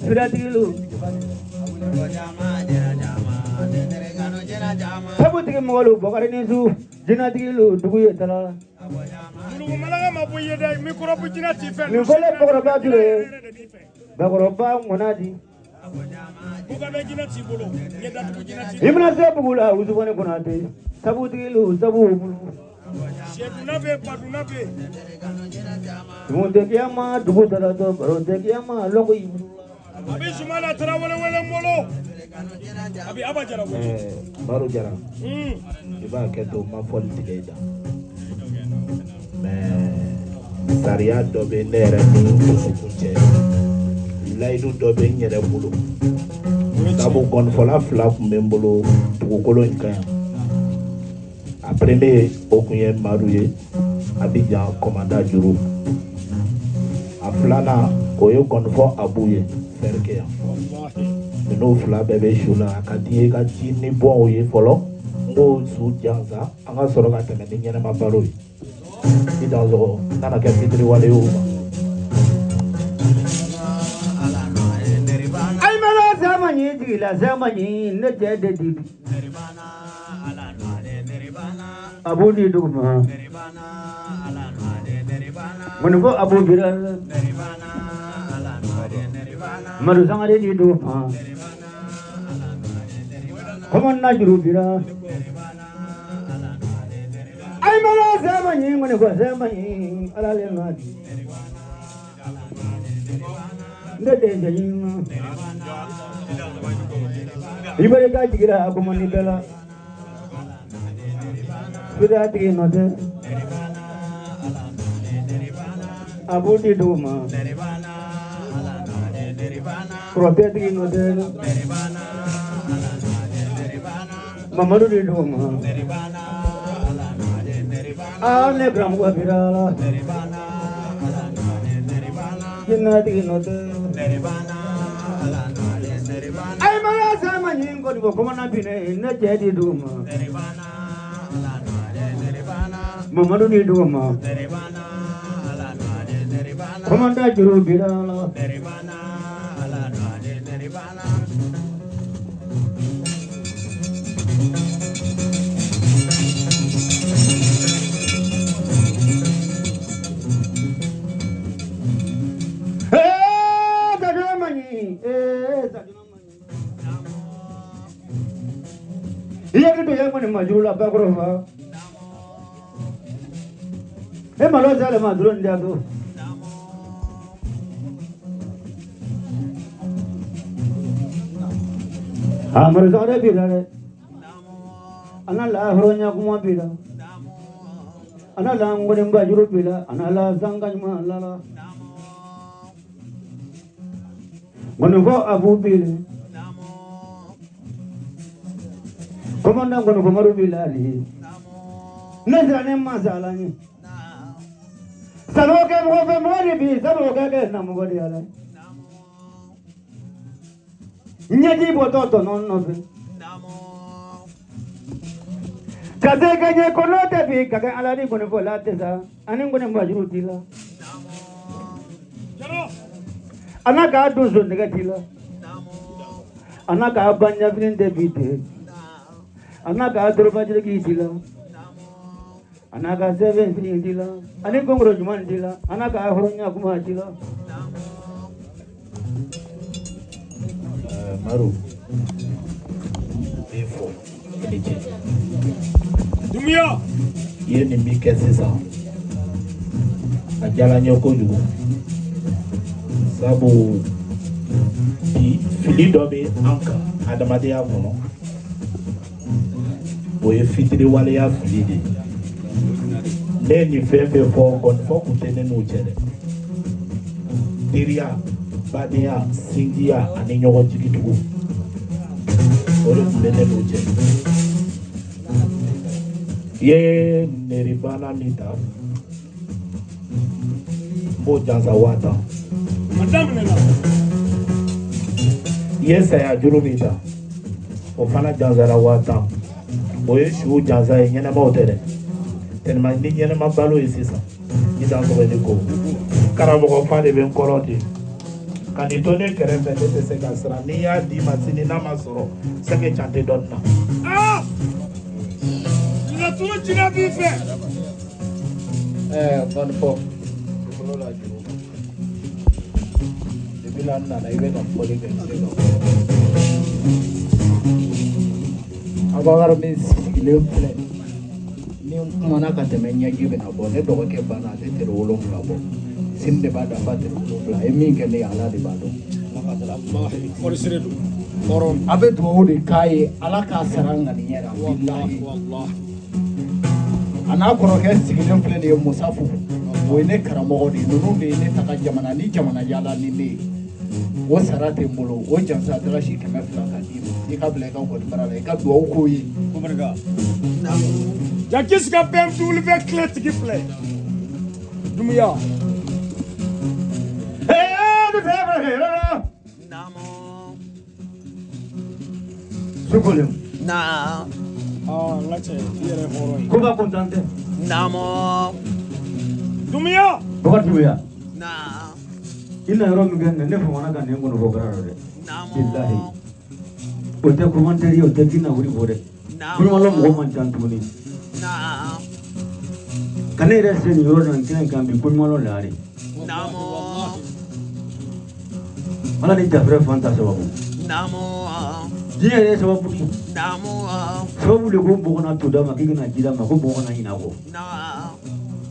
firatigilu. A ko caman jɛna caman. Ne tere kanu jɛna caman. Sabutigi mɔgɔlu bɔkari ni su jinɛtigilu dugu ye dala la. A ko caman Mulugu ma bɔ i ye dɛ, mikɔrɔbu jinɛ t'i fɛ. Nin fɔlen bakɔrɔba Ture ye bakɔrɔba ŋɔna di. A ko caman Bukabɛ jinɛ t'i bolo, ɲɛdatugu jinɛ t'i I mana se bugu la Usumani Konate sabutigilu sabu bulu. Sɛdunna bɛ yen, badunna bɛ yen. Ne tere kanu jɛna caman. Tugun tɛ diɲɛ maa dugu dalatɔ baro tɛ diɲɛ maa lɔgɔ y'i bolo. A bɛ Zumana Tarawele wele n bolo. Ne tere kanu jɛna A caman. bɛ Aba Jara wele. Baro Jara, i b'a kɛ to ma fɔli tigɛ i da mais sariya dɔ bɛ ne yɛrɛ ni n dusukun cɛ, layidu dɔ bɛ n yɛrɛ bolo, sabu gɔnifɔla fila tun bɛ n bolo dugukolo in kan yan. A premier o tun ye Madu ye Abidjan kɔmanda juru, a filanan o ye gɔnifɔ Abu ye Fɛrike yan. Ninnu fila bɛɛ bɛ su la, a ka di n ye i ka ji ni bɔn o ye fɔlɔ, n k'o su jansa an ka sɔrɔ ka tɛmɛ ni ɲɛnɛma baro ye. I dansɔgɔ n kana kɛ fitiriwale ye o ma. Ala nɔ ye neribana. Ayi mana sama ɲi jigi la sama ɲi ne cɛ de di. Neribana ala nɔ ye neribana. A b'o di dugu ma. Neribana ala nɔ ye neribana. Mun fɔ a b'o bira. Neribana ala nɔ ye neribana. Madu Sangare di dugu ma. Neribana ala nɔ ye neribana. Kɔmɔ na juru bira. Neribana ala nɔ ye neribana. Ayi mana sama ɲi ŋɔni fɔ sama ɲi ala le ma di. Ne de jɛ ɲi ma. I bɛ ka jigi la a ko man di bɛɛ la. Sira tigi nɔ tɛ. A b'o di dugu ma. Neribana ala nɔ ye neribana. Kɔrɔtɛ tigi nɔ tɛ. Neribana ala nɔ ye neribana. Mamadu di dugu ma. Neribana ala nɔ ye neribana. Aa ne karamɔgɔ bira la. Neribana ala nɔ ye neribana. Jinɛtigi nɔ tɛ. Neribana ala nɔ ye neribana. Ayi mana sama ɲi kɔni fɔ kɔmɔna binɛ ne cɛ di dugu ma. Neribana ala nɔ ye neribana. Mamadu di dugu ma. Neribana ala nɔ ye neribana. Kɔmɔda juru bira la. Neribana ala nɔ ye neribana. Ee sajuna ma ɲi. Ee sajuna ma ɲi. I hakili to ya kɔni ma juru la bakɔrɔ fa. E malo sale ma dɔrɔn di a to. A maro sangare bira dɛ. An ka lahɔrɔnya kuma bira. Ana la ngɔni ba juru bi la ana la sanga ɲuman la la. Ngɔni fɔ abu bi la. Commandant ngɔni fɔ maru bi la ali. Ne sera ne mansa ala ɲɛ. Sanu kɛ mɔgɔ fɛ mɔgɔ de bi sanu kɛ kɛ na mɔgɔ de ala. Ɲɛji bɔtɔ tɔnɔ nɔfɛ. Ka se ka ɲɛ kɔnɔ tɛ bi ka kɛ ala ni ngɔni fɔ la tɛ sa ani ngɔni ba juru t'i la. A n'a k'a donso nɛgɛ t'i la. A n'a k'a ba ɲɛfini tɛ bi ten. A n'a k'a doroba jiriki t'i la. A n'a ka sɛbɛn fini t'i la. Ani gɔngɔrɔ ɲuman t'i la. A n'a ka hɔrɔnya kuma t'i la. Maro n b'i fo i ni ce. Doumbouya. I ye nin min kɛ sisan a diyara n ye kojugu sabu bi fili dɔ bɛ an kan adamadenya kɔnɔ o ye fitiriwaleya fili de ye ne ye nin fɛn fɛn fɔ gɔnifɔ kun tɛ ne n'u cɛ dɛ teriya badenya sinjiya ani ɲɔgɔn jigitugu o de tun bɛ ne n'u cɛ i ye neribana min ta n b'o jansa 50,000. A daminɛna. I ye saya juru min ta o fana jansara 10,000 o ye su jansa ye ɲɛnɛmaw tɛ dɛ tellement ni ɲɛnɛma balo ye sisan i dan tɔgɔ ni ko karamɔgɔ fa de bɛ n kɔrɔ ten ka nin to ne kɛrɛfɛ ne tɛ se ka siran n'i y'a d'i ma sini n'a ma sɔrɔ sɛgɛ can tɛ dɔɔnin na. Aa! Laturu jinɛ b'i fɛ. Gɔnifɔ i bolo la juru depuis la n nana i bɛ ka fɔli kɛ n tɛ ka fɔ Abubakar min sigilen filɛ ni n kumana ka tɛmɛ ɲɛji bɛna bɔ ne dɔgɔkɛ banna a tɛ tere 7 bɔ sini de b'a dafa tere 7 a ye min kɛ ne ye Ala de b'a dɔn. Fɔlisere don. Hɔrɔn. A bɛ dugawu de k'a ye Ala k'a sara ŋaniya la bilahi. A n'a kɔrɔkɛ sigilen filɛ nin ye Musafu o ye ne karamɔgɔ de ye ninnu de ye ne ta ka jamana ni jamana yaala ni ne ye o sara tɛ n bolo o jansa dalasi 200 ka d'i ma i ka bila i ka gɔnibara la i ka dugawu k'o ye. Ko barika. Jakisi ka BMW clé tigi filɛ. Doumbouya. Sukolen. Aa n ka cɛ i yɛrɛ ye hɔrɔn ye. Koba kontan tɛ. Doumbouya. Bakari Doumbouya. I na yɔrɔ min kɛ nin ne famana ka nin kɔnɔ fɔ baara la dɛ. Bilahi. O tɛ commentaire ye o tɛ k'i na wuli bɔ dɛ. Kurumalɔ mɔgɔ man ca tuguni. Ka ne yɛrɛ se nin yɔrɔ in na nin kɛnɛ in kan bi koɲumanlɔ la de. Ala ni jafɛrɛ fan ta sababu. Diɲɛ yɛrɛ ye sababu de ye. Sababu de ko mɔgɔ kana to d'a ma k'i kana ji d'a ma ko mɔgɔ kana ɲinɛ a kɔ.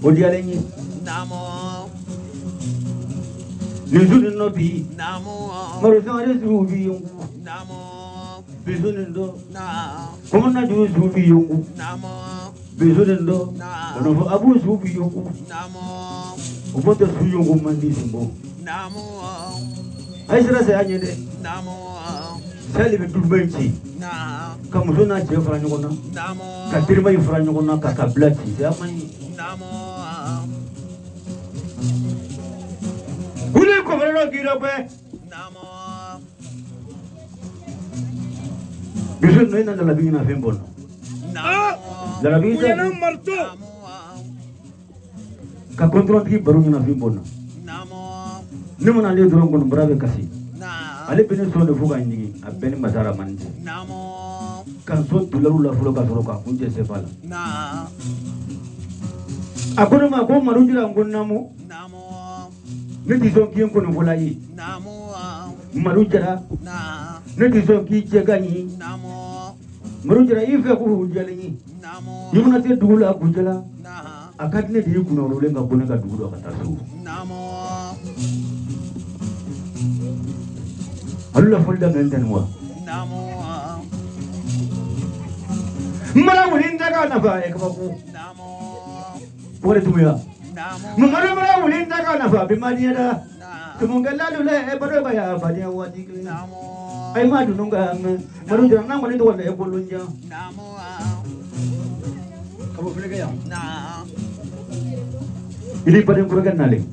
O diyalen n ye. Nin su nin nɔ bi. Maro sangare sugu bi yongu. Bi su nin dɔ. Kɔmɔna jugu sugu bi yongu. Bi su nin dɔ. Kɔnɔfɔ abu sugu bi yongu. O bɔ tɛ su yongu man di sinbo. A ye sira saya ɲɛ dɛ. Saya de bɛ duba in ci. Ka muso n'a cɛ fara ɲɔgɔn na. Ka terima in fara ɲɔgɔn na ka kabila ci. Saya man ɲi. Wuli kɔfɛrɛ k'i lagwɛ. Bisu ninnu i na lalabi ɲina fɛn bɔ n na. Aa! Lalabi tɛ. Kuyana marito. Ka kɔntɔrɔntigi baro ɲina fɛn bɔ n na. Ne mana ale dɔrɔn kɔni bara bɛ kasi. Ale bɛ ne sɔn de fo ka n ɲigin a bɛɛ ni masa ramani cɛ. Ka n sɔn dolaru la fɔlɔ ka sɔrɔ k'a kun cɛ sefa la. A ko ne ma ko Madu Jara n ko naamu. Ne ti sɔn k'i ye nkɔnifɔla ye. Madu Jara ne ti sɔn k'i cɛ ka ɲi. Madu Jara i fɛ ko o diyalen n ye. I mana se dugu la Kuncɛla a ka di ne de ye kunnawololen ka bɔ ne ka dugu dɔ ka taa so. Alu la fɔli daminɛ tɛ nin wa. N mana wuli n tɛ k'a nafa ye kabako. Bukari Tumuya. Mamadu mana wuli n ta ka nafa bi ma diɲɛ da. Tumukɛla lule e baro ka ya fadenya waati kelen. Ayi ma dunu ka mɛn. Madu jara n'an kɔni tɔgɔ la e bolo jan. Ka bɔ filɛkɛ yan. I ni baden kɔrɔkɛ nalen.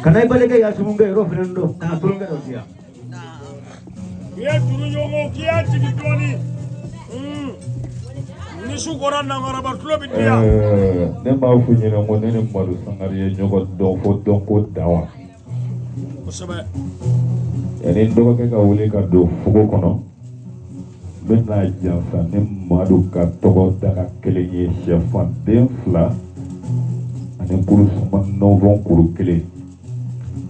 Ka na i badenkɛ ya sumunkɛ yɔrɔ fana dɔn ka na tulonkɛ dɔ di yan. U ye juru ɲɔgɔn k'i y'a jigin dɔɔni. Ni su kora nangaraba tulo bɛ diya. Ne m'a f'u ɲɛna ko ne ni Madu Sangare ye ɲɔgɔn dɔn fo dɔnko dan wa. Kosɛbɛ. Yanni n dɔgɔkɛ ka wele ka don fogo kɔnɔ, n bɛna jansa ni Madu ka tɔgɔ daga kelen ye, sɛfan den 2 ani kurusuma nɔnfɔn kuru 1.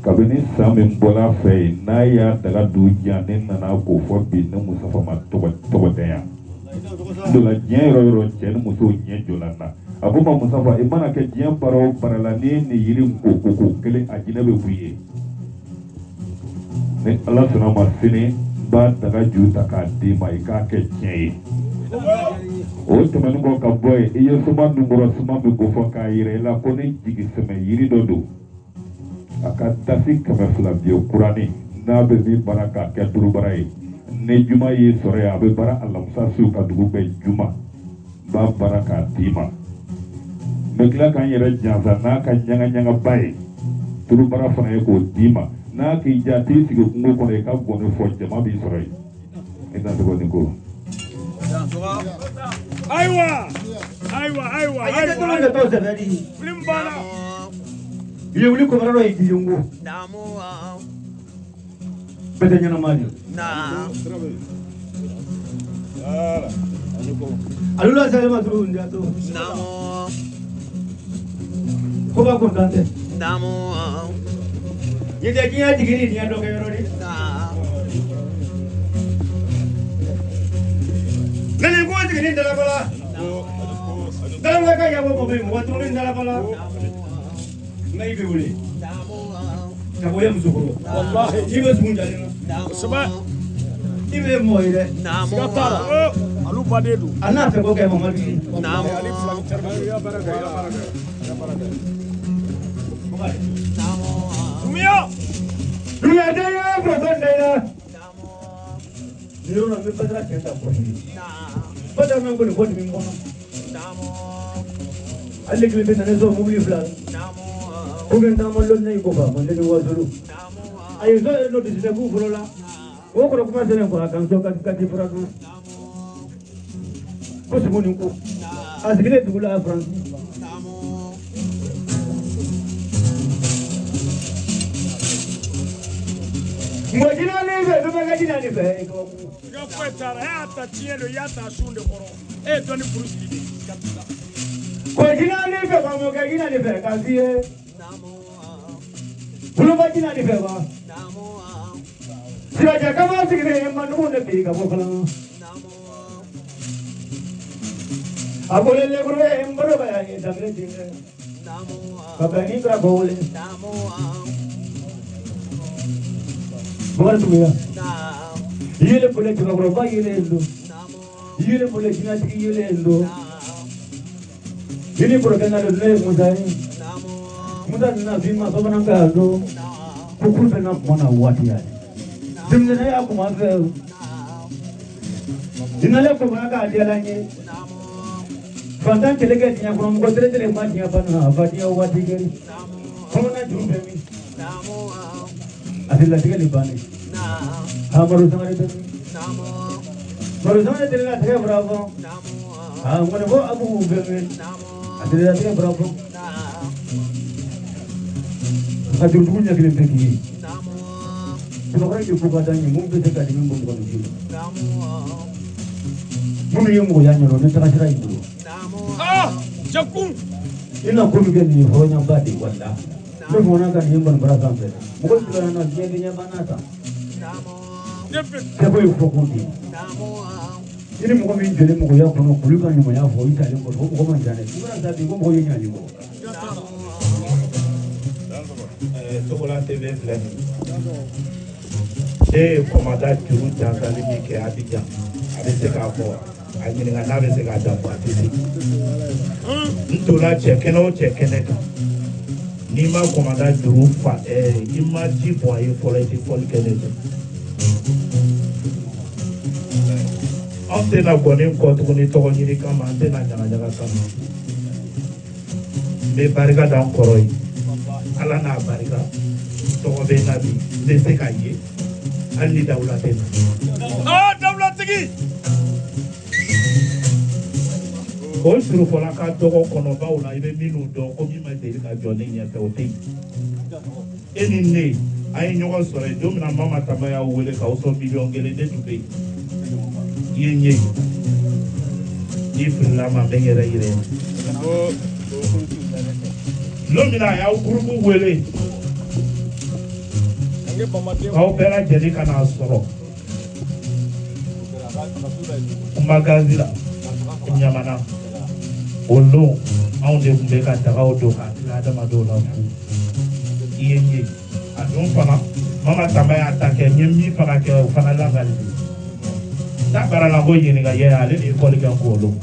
Kabini san min bɔla a fɛ yen, n'a y'a daga dun jan, ne nana k'o fɔ bi ne Musafa ma tɔgɔ tɛ yan. N donna diɲɛ yɔrɔ yɔrɔ, cɛ ni muso ɲɛ jɔla n na. A ko ma Musafa, i mana kɛ diɲɛ baara o baara la, n'i ye nin yiri in ko ko kelen, a jinɛ bɛ b'i ye. Ni Ala sɔnna ma sini, n b'a daga ju ta k'a d'i ma, i k'a kɛ tiɲɛ ye. O tɛmɛnen kɔ ka bɔ yen, i ye suma nunkɔrɔ suma min ko fɔ k'a yira i la ko ni jigi sɛmɛ yiri dɔ don. A ka dasi 200 biye kurani n'a bɛ min baara k'a kɛ durubara ye. Ni juma y'i sɔrɔ yen, a bɛ baara alamisa su ka dugu bɛɛ juma. N b'a baara k'a d'i ma. N bɛ tila k'an yɛrɛ jansa n'a ka ɲagaɲagaba ye. Durubara fana ye k'o d'i ma. N'a k'i diya, t'i sigi kungo kɔnɔ, i ka gɔni fɔ, jama b'i sɔrɔ yen. I na tɔgɔ ni ko. Ayiwa ayiwa ayiwa. A ye tɔgɔ de tɔw sɛbɛn di. Film banna. I ye wuli kɔmɔrɔ dɔ ye Diyongo. Bɛɛ tɛ ɲɛnama de. Alula sɛlɛma turu n jato. Ko ba kuntan tɛ. Nin tɛ diɲɛ jigi ni diɲɛ dɔ kɛ yɔrɔ de. Ne ni ko jigi ni dalabala. Dalabala ka yabɔ mɔgɔ min mɔgɔ turu ni dalabala. Nka i bɛ wele. Ka bɔ ye musokɔrɔ. Walahi. I bɛ tugun jalen na. Kosɛbɛ. I bɛ mɔgɔ ye dɛ. Siga t'a la. Alu baden don. A n'a fɛ ko kɛ Mamadu ye. Ale fila ni cɛrɛ. Tumuya. Dunya den ye fɔlɔ den ye. Nin yɔrɔ la n bɛ Badara cɛ ta kɔrɔ. Badara n'an ko nin fɔ nin kɔnɔ. Ale kelen bɛ na ne sɔrɔ mobili 2. Ko kɛ n taama lɔnni na i ko fa manden ni wasolo. A ye sɔn yɛrɛ n'o disi k'u fɔlɔ la. O kɔrɔ kuma sɛnɛ ko a kan sɔn ka di fura dun. Ko sogo nin ko. A sigilen dugu la Faransi. Mɔgɔ jinɛ ni fɛ, bɛɛ ka jinɛ ni fɛ. I ka foyi t'a la, e y'a ta tiɲɛ don, i y'a ta sun de kɔrɔ. E ye dɔnni furu siri de, siga t'i la. Ko jinɛ ni fɛ, ka mɔkɛ jinɛ ni fɛ, k'a f'i ye. Boloba jinɛ ni fɛ wa. Sirajɛ kaba sigilen ye mandugu de bi ka bɔ fana. A ko ne lekuru ye n bolo ka yan ye danbele denkɛ. Ka bɛn ni ka bɔ wele. Bukari Tumuya. Yele bole cɛbakɔrɔba yelen don. Yele bole jinɛtigi yelen don. I ni kɔrɔkɛ nalen don, ne ye Musa ye. Musa nana f'i ma bamanankan don. Ko kulu bɛ na kuma na waati ya. Denmisɛnninya y'a kuma fɛ. Dinale ko fana k'a diyala n ye. Fantan kɛlɛ kɛ diɲɛ kɔnɔ, mɔgɔ tɛrɛ tɛrɛ ma diɲɛ banna, a fa diɲɛ waati kɛ. Kɔnɔna juru bɛ min? A tɛ latigɛ ni bannen. Amadu Sangare bɛ min? Madu Sangare tɛrɛ la tɛgɛ fura fɔ. A ŋɔni fɔ Abu bɛ min? A tɛ latigɛ fura fɔ. A jurujugu ɲɛ kelen bɛ k'i ye. Cɛbakɔrɔ de ko ka d'an ye, mun bɛ se ka dimi bɔ mɔgɔ ni la. Minnu ye mɔgɔya ɲɛdɔn, ni taga sira y'i bolo. Ah, Jakun. I na ko min kɛ nin ye hɔrɔnyaba de ye walahi. Ne fɔra ka nin ye ngɔnibara sanfɛ. Mɔgɔ sigira na diɲɛ bɛ ɲɛba n'a ta. Sɛbɛn ye fɔkun de ye. I ni mɔgɔ min jɔlen mɔgɔya kɔnɔ, k'olu ka ɲumanya fɔ, i talen kɔfɛ, o mɔgɔ man ca dɛ. I mana taa bi ko mɔgɔ ye ɲani kɔ. Togola TV filɛ nin ye. Ne ye kɔmada juru jansali min kɛ Abidjan, a bɛ se k'a fɔ wa? A ɲininka n'a bɛ se k'a da bɔ, a tɛ se. N donna cɛ kɛnɛ o cɛ kɛnɛ kan, n'i ma kɔmanda juru fa, i ma ji bɔn a ye fɔlɔ, i tɛ fɔli kɛ ne fɛ. Anw tɛna gɔni kɔ tuguni tɔgɔ ɲini kama, an tɛna ɲagaɲaga kama. N bɛ barika da n kɔrɔ ye, Ala n'a barika, tɔgɔ bɛ n na bi, n bɛ se ka ye hali ni dawula tɛ n na. Aa, dawulatigi. O surufɔla ka dɔgɔ kɔnɔbaw la, i bɛ minnu dɔn ko min ma deli ka jɔ ne ɲɛfɛ, o tɛ yen. E ni ne, an ye ɲɔgɔn sɔrɔ yen don min na, Mama Tamba y'aw wele k'aw sɔn miliyɔn 1, ne tun bɛ yen. I ye n ye, n'i filila ma, n bɛ n yɛrɛ yira i la. Don min na a y'aw gurupu wele k'aw bɛɛ lajɛlen ka n'a sɔrɔ Kumagazi la Ɲamana, o don anw de tun bɛ ka dagaw don k'a tila adamadenw la fu. I ye n ye a don fana, Mama Tamba y'a ta kɛ, n ye min fana kɛ, o fana lakali ta baara la ko ɲininka yɛ, ale de ye fɔli kɛ n k'o don.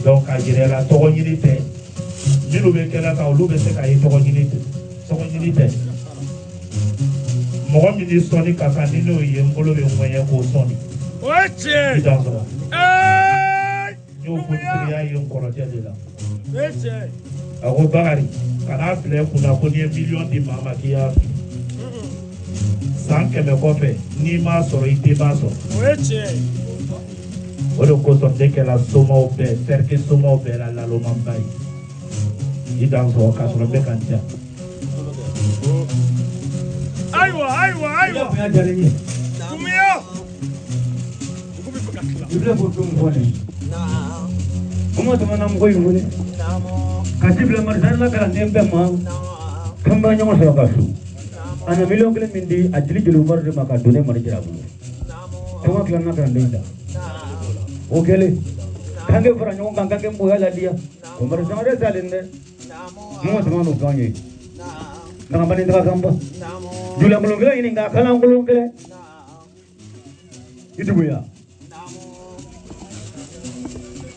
Donc k'a jira i la, tɔgɔ ɲini tɛ. Minnu bɛ kɛnɛ kan, olu bɛ se k'a ye, tɔgɔ ɲini tɛ, tɔgɔ ɲini tɛ. Mɔgɔ min ni sɔnni ka kan, ni n'o ye, n bolo bɛ ŋɛɲɛ k'o sɔnni. O ye tiɲɛ I dan sɔrɔ. Ye. N y'o politigiya ye n kɔrɔkɛ de la. O ye tiɲɛ ye. A ko Bakari, kan'a bila i kunna ko n'i ye miliyɔn di maa ma k'i y'a fili. San 100 kɔfɛ, n'i m'a sɔrɔ, i den b'a sɔrɔ. O ye tiɲɛ ye. O de kosɔn ne kɛra somaw bɛɛ, cercle somaw bɛɛ la lalomaba ye. I dan sɔrɔ k'a sɔrɔ n bɛ ka n diya. Ayiwa, ayiwa, ayiwa. Bonya diyara n ye. Dumiya. Dugu bɛ fɛ ka tila. I filɛ k'o don fɔ nin ye. Kuma tuma na, mɔgɔ y'i wele ka ci bila marisari la kalanden bɛɛ ma k'an b'a ɲɔgɔn sɔrɔ ka su. A na miliyɔn 1 min di a jeli jeli wari de ma ka don ne mari jira bolo. Kuma tila n'a kalanden da. O kɛlen k'an kɛ fara ɲɔgɔn kan, k'an kɛ mɔgɔya ladiya. O mari sangare salen dɛ. Mɔgɔ tuma n'o k'an ye. Nagabani daga kanba. Julankolon kelen ɲini k'a kalankolon kelen. I duguya.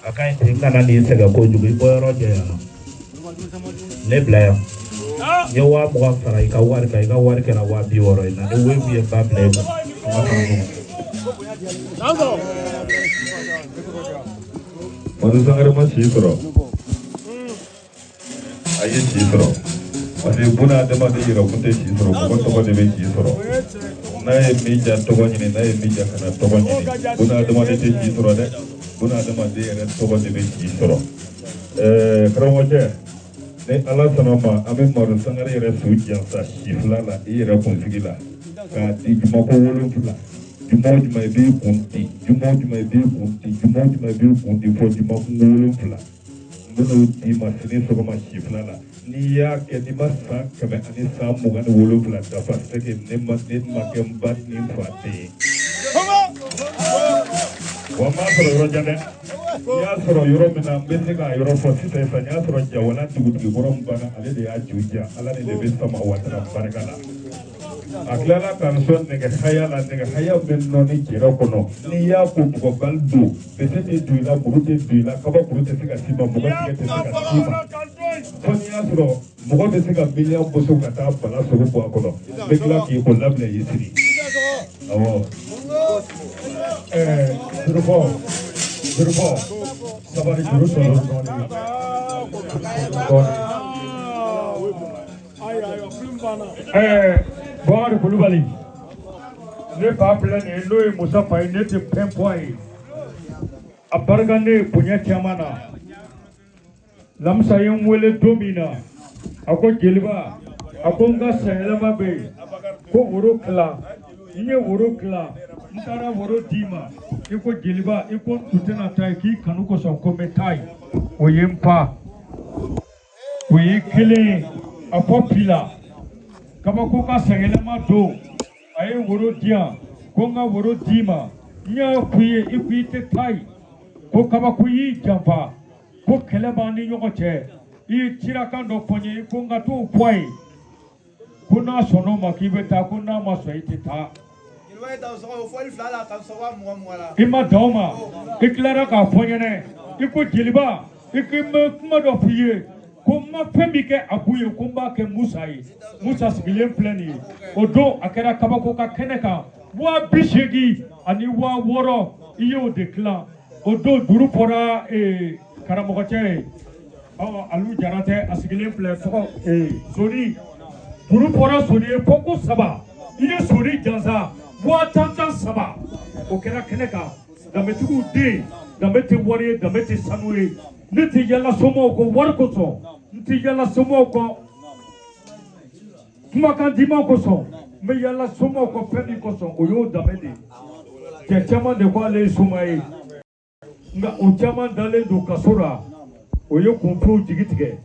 A ka ɲi ten, n kana n'i sɛgɛn kojugu, i bɔyɔrɔ janyana. Ne bila yan. N ye 20 000 fara i ka wari kan, i ka wari kɛra 60 000 ye. Na ni webu ye, ba bila i kun. Kuma kana nɔgɔn. Madu Sangare ma si sɔrɔ, a ye si sɔrɔ parce que buna adamaden yɛrɛ kun tɛ si sɔrɔ, mɔgɔ tɔgɔ de bɛ si sɔrɔ. N'a ye min ja tɔgɔ ɲini, n'a ye min ja kana tɔgɔ ɲini, buna adamaden tɛ si sɔrɔ dɛ, buna adamaden yɛrɛ tɔgɔ de bɛ si sɔrɔ. Karamɔgɔcɛ, ni Ala sɔnna ma, an bɛ Madu Sangare yɛrɛ su jansa si fila la i yɛrɛ kunsigi la k'a di jumako 7. Juma o juma i b'i kun di, juma o juma i b'i kun di, juma o juma i b'i kun di fo jumakun 7. N bɛn'o d'i ma sini sɔgɔma si fila la. N'i y'a kɛ, n'i ma san 127 dafa, c'est que ne ma ne ma kɛ n ba ni n fa den ye. Wa n m'a sɔrɔ yɔrɔ jan dɛ. N y'a sɔrɔ yɔrɔ min na, n bɛ se k'a yɔrɔ fɔ sisan sisan. N y'a sɔrɔ Jawala dugutigi kɔrɔ min banna, ale de y'a ju diyan. Ala ni de bɛ sama watara barika la. A tilala ka n sɔn nɛgɛ haya la, nɛgɛ haya bɛ nɔɔni jɛrɛ kɔnɔ. N'i y'a ko bugɔbali don, bese tɛ don i la, muru tɛ don i la, kabakuru tɛ se ka s'i ma, mɔgɔ tigɛ tɛ se ka s'i ma. Fo n'i y'a sɔrɔ mɔgɔ bɛ se ka miliyɔn boso ka taa bala sogo bɔ a kɔnɔ, n bɛ tila k'i o labila i siri. Awɔ. Jurufɔ, jurufɔ, sabali, juru sɔrɔ dɔɔnin dɔɔnin. Bɔkari Kulubali, ne fa filɛ nin ye, n'o ye Musa fa ye, ne tɛ fɛn fɔ a ye. A barika ne ye bonya caman na. Lamisa ye n wele don min na, a ko jeliba, a ko n ka sanyɛlɛma bɛ yen ko woro tila. N ye woro tila, n taara woro d'i ma. I ko jeliba, i ko n tun tɛna taa yen, k'i kanu kosɔn ko n bɛ taa yen. O ye n fa, o ye kelen ye. A fɔ bi la kabako ka sanyɛlɛma don, a ye woro di yan ko n ka woro d'i ma. N y'a f'i ye, i ko i tɛ taa yen, ko kabako y'i janfa, ko kɛlɛ b'an ni ɲɔgɔn cɛ. I ye cirakan dɔ fɔ n ye, i ko n ka t'o fɔ a ye, ko n'a sɔnn'o ma k'i bɛ taa, ko n'a ma sɔn i tɛ taa. I ma dan o ma, i tilara k'a fɔ n ɲɛna, i ko jeliba, i ko n bɛ kuma dɔ f'i ye, ko n ma fɛn min kɛ Abu ye, ko n b'a kɛ Musa ye. Musa sigilen filɛ nin ye. O don a kɛra kabako ka kɛnɛ kan, 80 000 ani 6000, i y'o de tilan o don. Juru fɔra karamɔgɔcɛ ye, ɔ Alu Jara tɛ, a sigilen filɛ, tɔgɔ Soni. Juru fɔra Soni ye fo ko saba, i ye Soni jansa 10 000 tan saba. O kɛra kɛnɛ kan. Danbetigiw den, danbe tɛ wari ye, danbe tɛ sanu ye. Ne tɛ yala somɔgɔw kɔ wari kosɔn, n tɛ yala somɔgɔw kɔ kumakan diman kosɔn, n bɛ yala somɔgɔw kɔ fɛn min kosɔn, o y'o danbe de ye. Cɛ caman de ko ale ye soma ye, nka o caman dalen don kaso la, o ye kunfinw jigi tigɛ.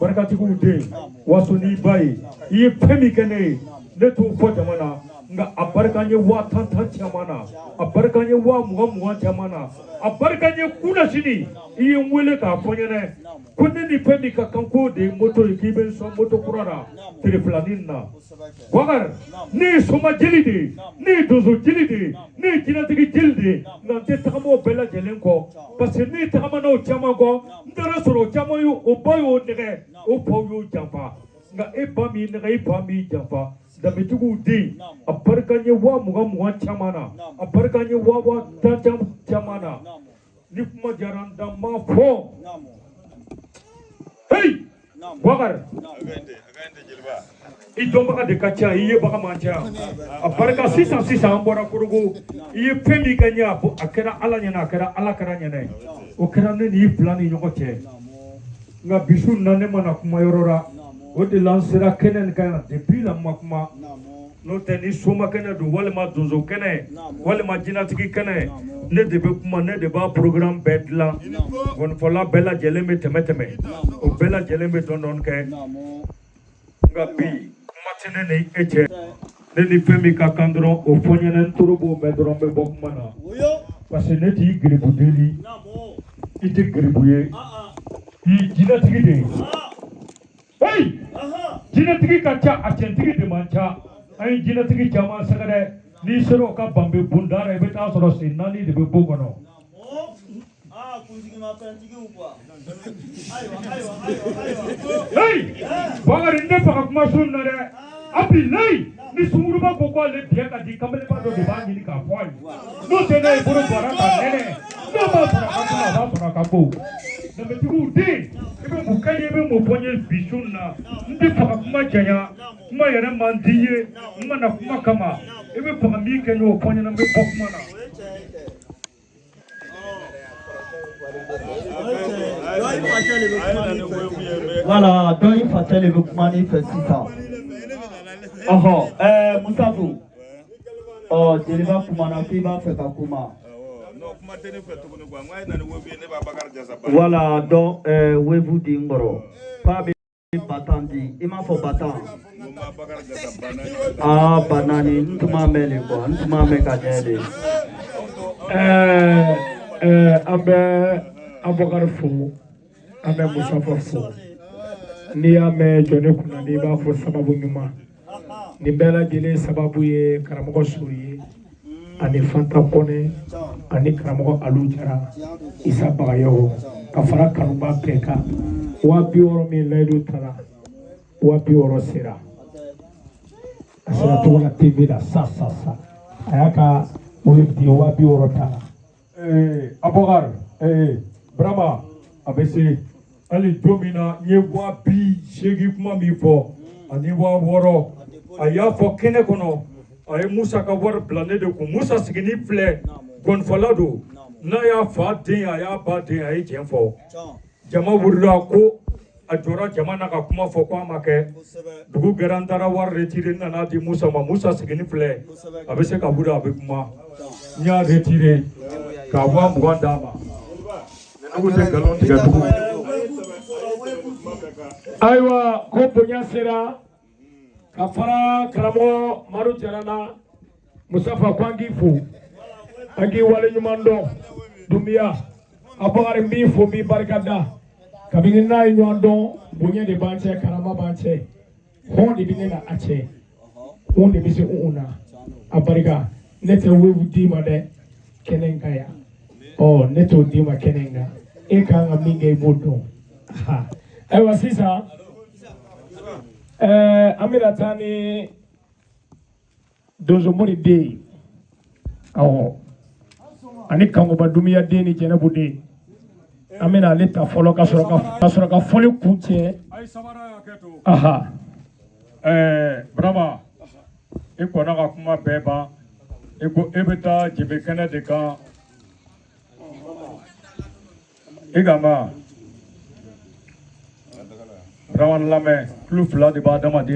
Barikatigiw den, waso n'i ba ye, i ye fɛn min kɛ ne ye, ne t'o fɔ jama na, nka a barika n ye 10 000 tan caman na, a barika n ye 20 000 20 caman na, a barika n ye kunasini. I ye n wele k'a fɔ n ɲɛna ko ne ni fɛn min ka kan, k'o de ye moto ye, k'i bɛ n sɔn moto kura la tile filanin na. Bakari, ne ye soma jeli de ye, ne ye donso jeli de ye, ne ye jinɛtigi jeli de ye, nka n tɛ tagama o bɛɛ lajɛlen kɔ, parce que ne ye tagama n'o caman kɔ, n taara sɔrɔ o caman y'o, o ba y'o nɛgɛ, o faw y'o janfa. Nka e ba m'i nɛgɛ, i fa m'i janfa. Danbetigiw den, a barika n ye 20 000 20 caman na, a barika n ye waa waa tan caman na. Ni kuma diyara n da, n b'a fɔ. Hey Bakari, i dɔnbaga de ka ca, i yebaga man ca. A barika sisan sisan, an bɔra Korogo, i ye fɛn min kɛ n ye, a kɛra Ala ɲɛna, a kɛra Ala kɛra ɲɛna, o kɛra ne ni i fila ni ɲɔgɔn cɛ. Nka bisu na, ne mana kuma yɔrɔ la, o de la n sera kɛnɛ nin kan yan. Depuis la n ma kuma, n'o tɛ ni soma kɛnɛ don, walima donso kɛnɛ, walima jinɛtigi kɛnɛ, ne de bɛ kuma, ne de b'a programme bɛɛ dilan. Gɔnifɔla bɛɛ lajɛlen bɛ tɛmɛ tɛmɛ, o bɛɛ lajɛlen bɛ dɔɔni dɔɔni kɛ. Nka bi kuma tɛ ne ni e cɛ. Ne ni fɛn min ka kan dɔrɔn, o fɔ n ɲɛna, n toro b'o mɛn dɔrɔn, n bɛ bɔ kuma na, parce que ne t'i geribu deli, i tɛ geribu ye, i ye jinɛtigi de ye. Hey, jinɛtigi ka ca, a cɛntigi de man ca. An ye jinɛtigi caman sɛgɛrɛ, n'i sera o ka banbe bonda la, i bɛ taa sɔrɔ sen naani de bɛ bon kɔnɔ. Hey, Bakari, n tɛ fɛ ka kuma su in na dɛ. Abilayi, ni sunguruba ko k'ale biɲɛ ka di, kamelenba dɔ de b'a ɲini k'a fɔ a ye. N'o tɛ, n'a ye bolo bɔra k'a nɛnɛ, n'o b'a sɔrɔ a ka kuma, a b'a sɔrɔ a ka bon. Danbetigiw den, i bɛ mun kɛ n ye, i bɛ mun fɔ n ye bi su in na? N tɛ fɛ ka kuma janya, kuma yɛrɛ man di n ye, n ma na kuma kama. I bɛ fɛ ka min kɛ n ye, o fɔ n ɲɛna, n bɛ bɔ kuma na. Voilà, dɔ i facɛ de bɛ kuma n'i fɛ sisan. Ɔhɔ, Musafu, ɔ jeliba kumana k'i b'a fɛ ka kuma. Voilà, donc wevu di n kɔrɔ k'a bɛ batan di, i m'a fɔ batan? Aa, ba naani, n tun m'a mɛn de quoi, n tun m'a mɛn ka ɲɛ de. An bɛ Abubakari fo, an bɛ Musafa fo. N'i y'a mɛn jɔn ne kunna, n'i b'a fɔ sababu ɲuman, nin bɛɛ lajɛlen sababu ye karamɔgɔ Sori ye, ani Fanta Kɔnɛ, ani karamɔgɔ Alu Jara, Isa Bagayogo, ka fara kanuba bɛɛ kan. 60 000 min layidu tara, 60 000 sera, a sera Togola TV la sa sa sa, a y'a ka wele di, 60 000 tara. Abubakar, Burama, a bɛ se hali don min na, n ye 80 000 kuma min fɔ ani 6000, a y'a fɔ kɛnɛ kɔnɔ, a ye Musa ka wari bila ne de kun. Musa sigini filɛ, gɔnifɔla don, n'a y'a fa den, a y'a ba den, a ye tiɲɛ fɔ. Jama wulila ko a jɔra jama na ka kuma fɔ ko a ma kɛ. Dugu gɛra, n taara wari retiré, n nana di Musa ma. Musa sigini filɛ, a bɛ se ka wuli, a bɛ kuma. N y'a retiré k'a 20 000 d'a ma. Ninnu tɛ nkalon tigɛ tugun. Ayiwa, ko bonya sera ka fara karamɔgɔ Madu Jara la. Musafa, ko an k'i fo, an k'i waleɲuman dɔn. Dunbiya Abubakari, n b'i fo, n b'i barika da. Kabini n'a ye ɲɔgɔn dɔn, bonya de b'an cɛ, karama b'an cɛ, hɔn de bɛ ne na a cɛ, hɔn de bɛ se u na. A barika, ne tɛ wewu d'i ma dɛ kɛnɛ in kan yan. Ɔ, ne t'o d'i ma kɛnɛ in kan. E kan ka min kɛ, i b'o dɔn. Ayiwa, sisan an bɛna taa ni Donsomori den ye, awɔ, ani Kankuba Dunbiya den ni Jɛnɛbu den. An bɛna ale ta fɔlɔ ka sɔrɔ ka fɔli kun cɛ. Aha. Burama, i kɔnna ka kuma bɛɛ ban. I ko e bɛ taa jebe kɛnɛ de kan. I ka ma Burama lamɛn, tulo fila de b'a adamaden.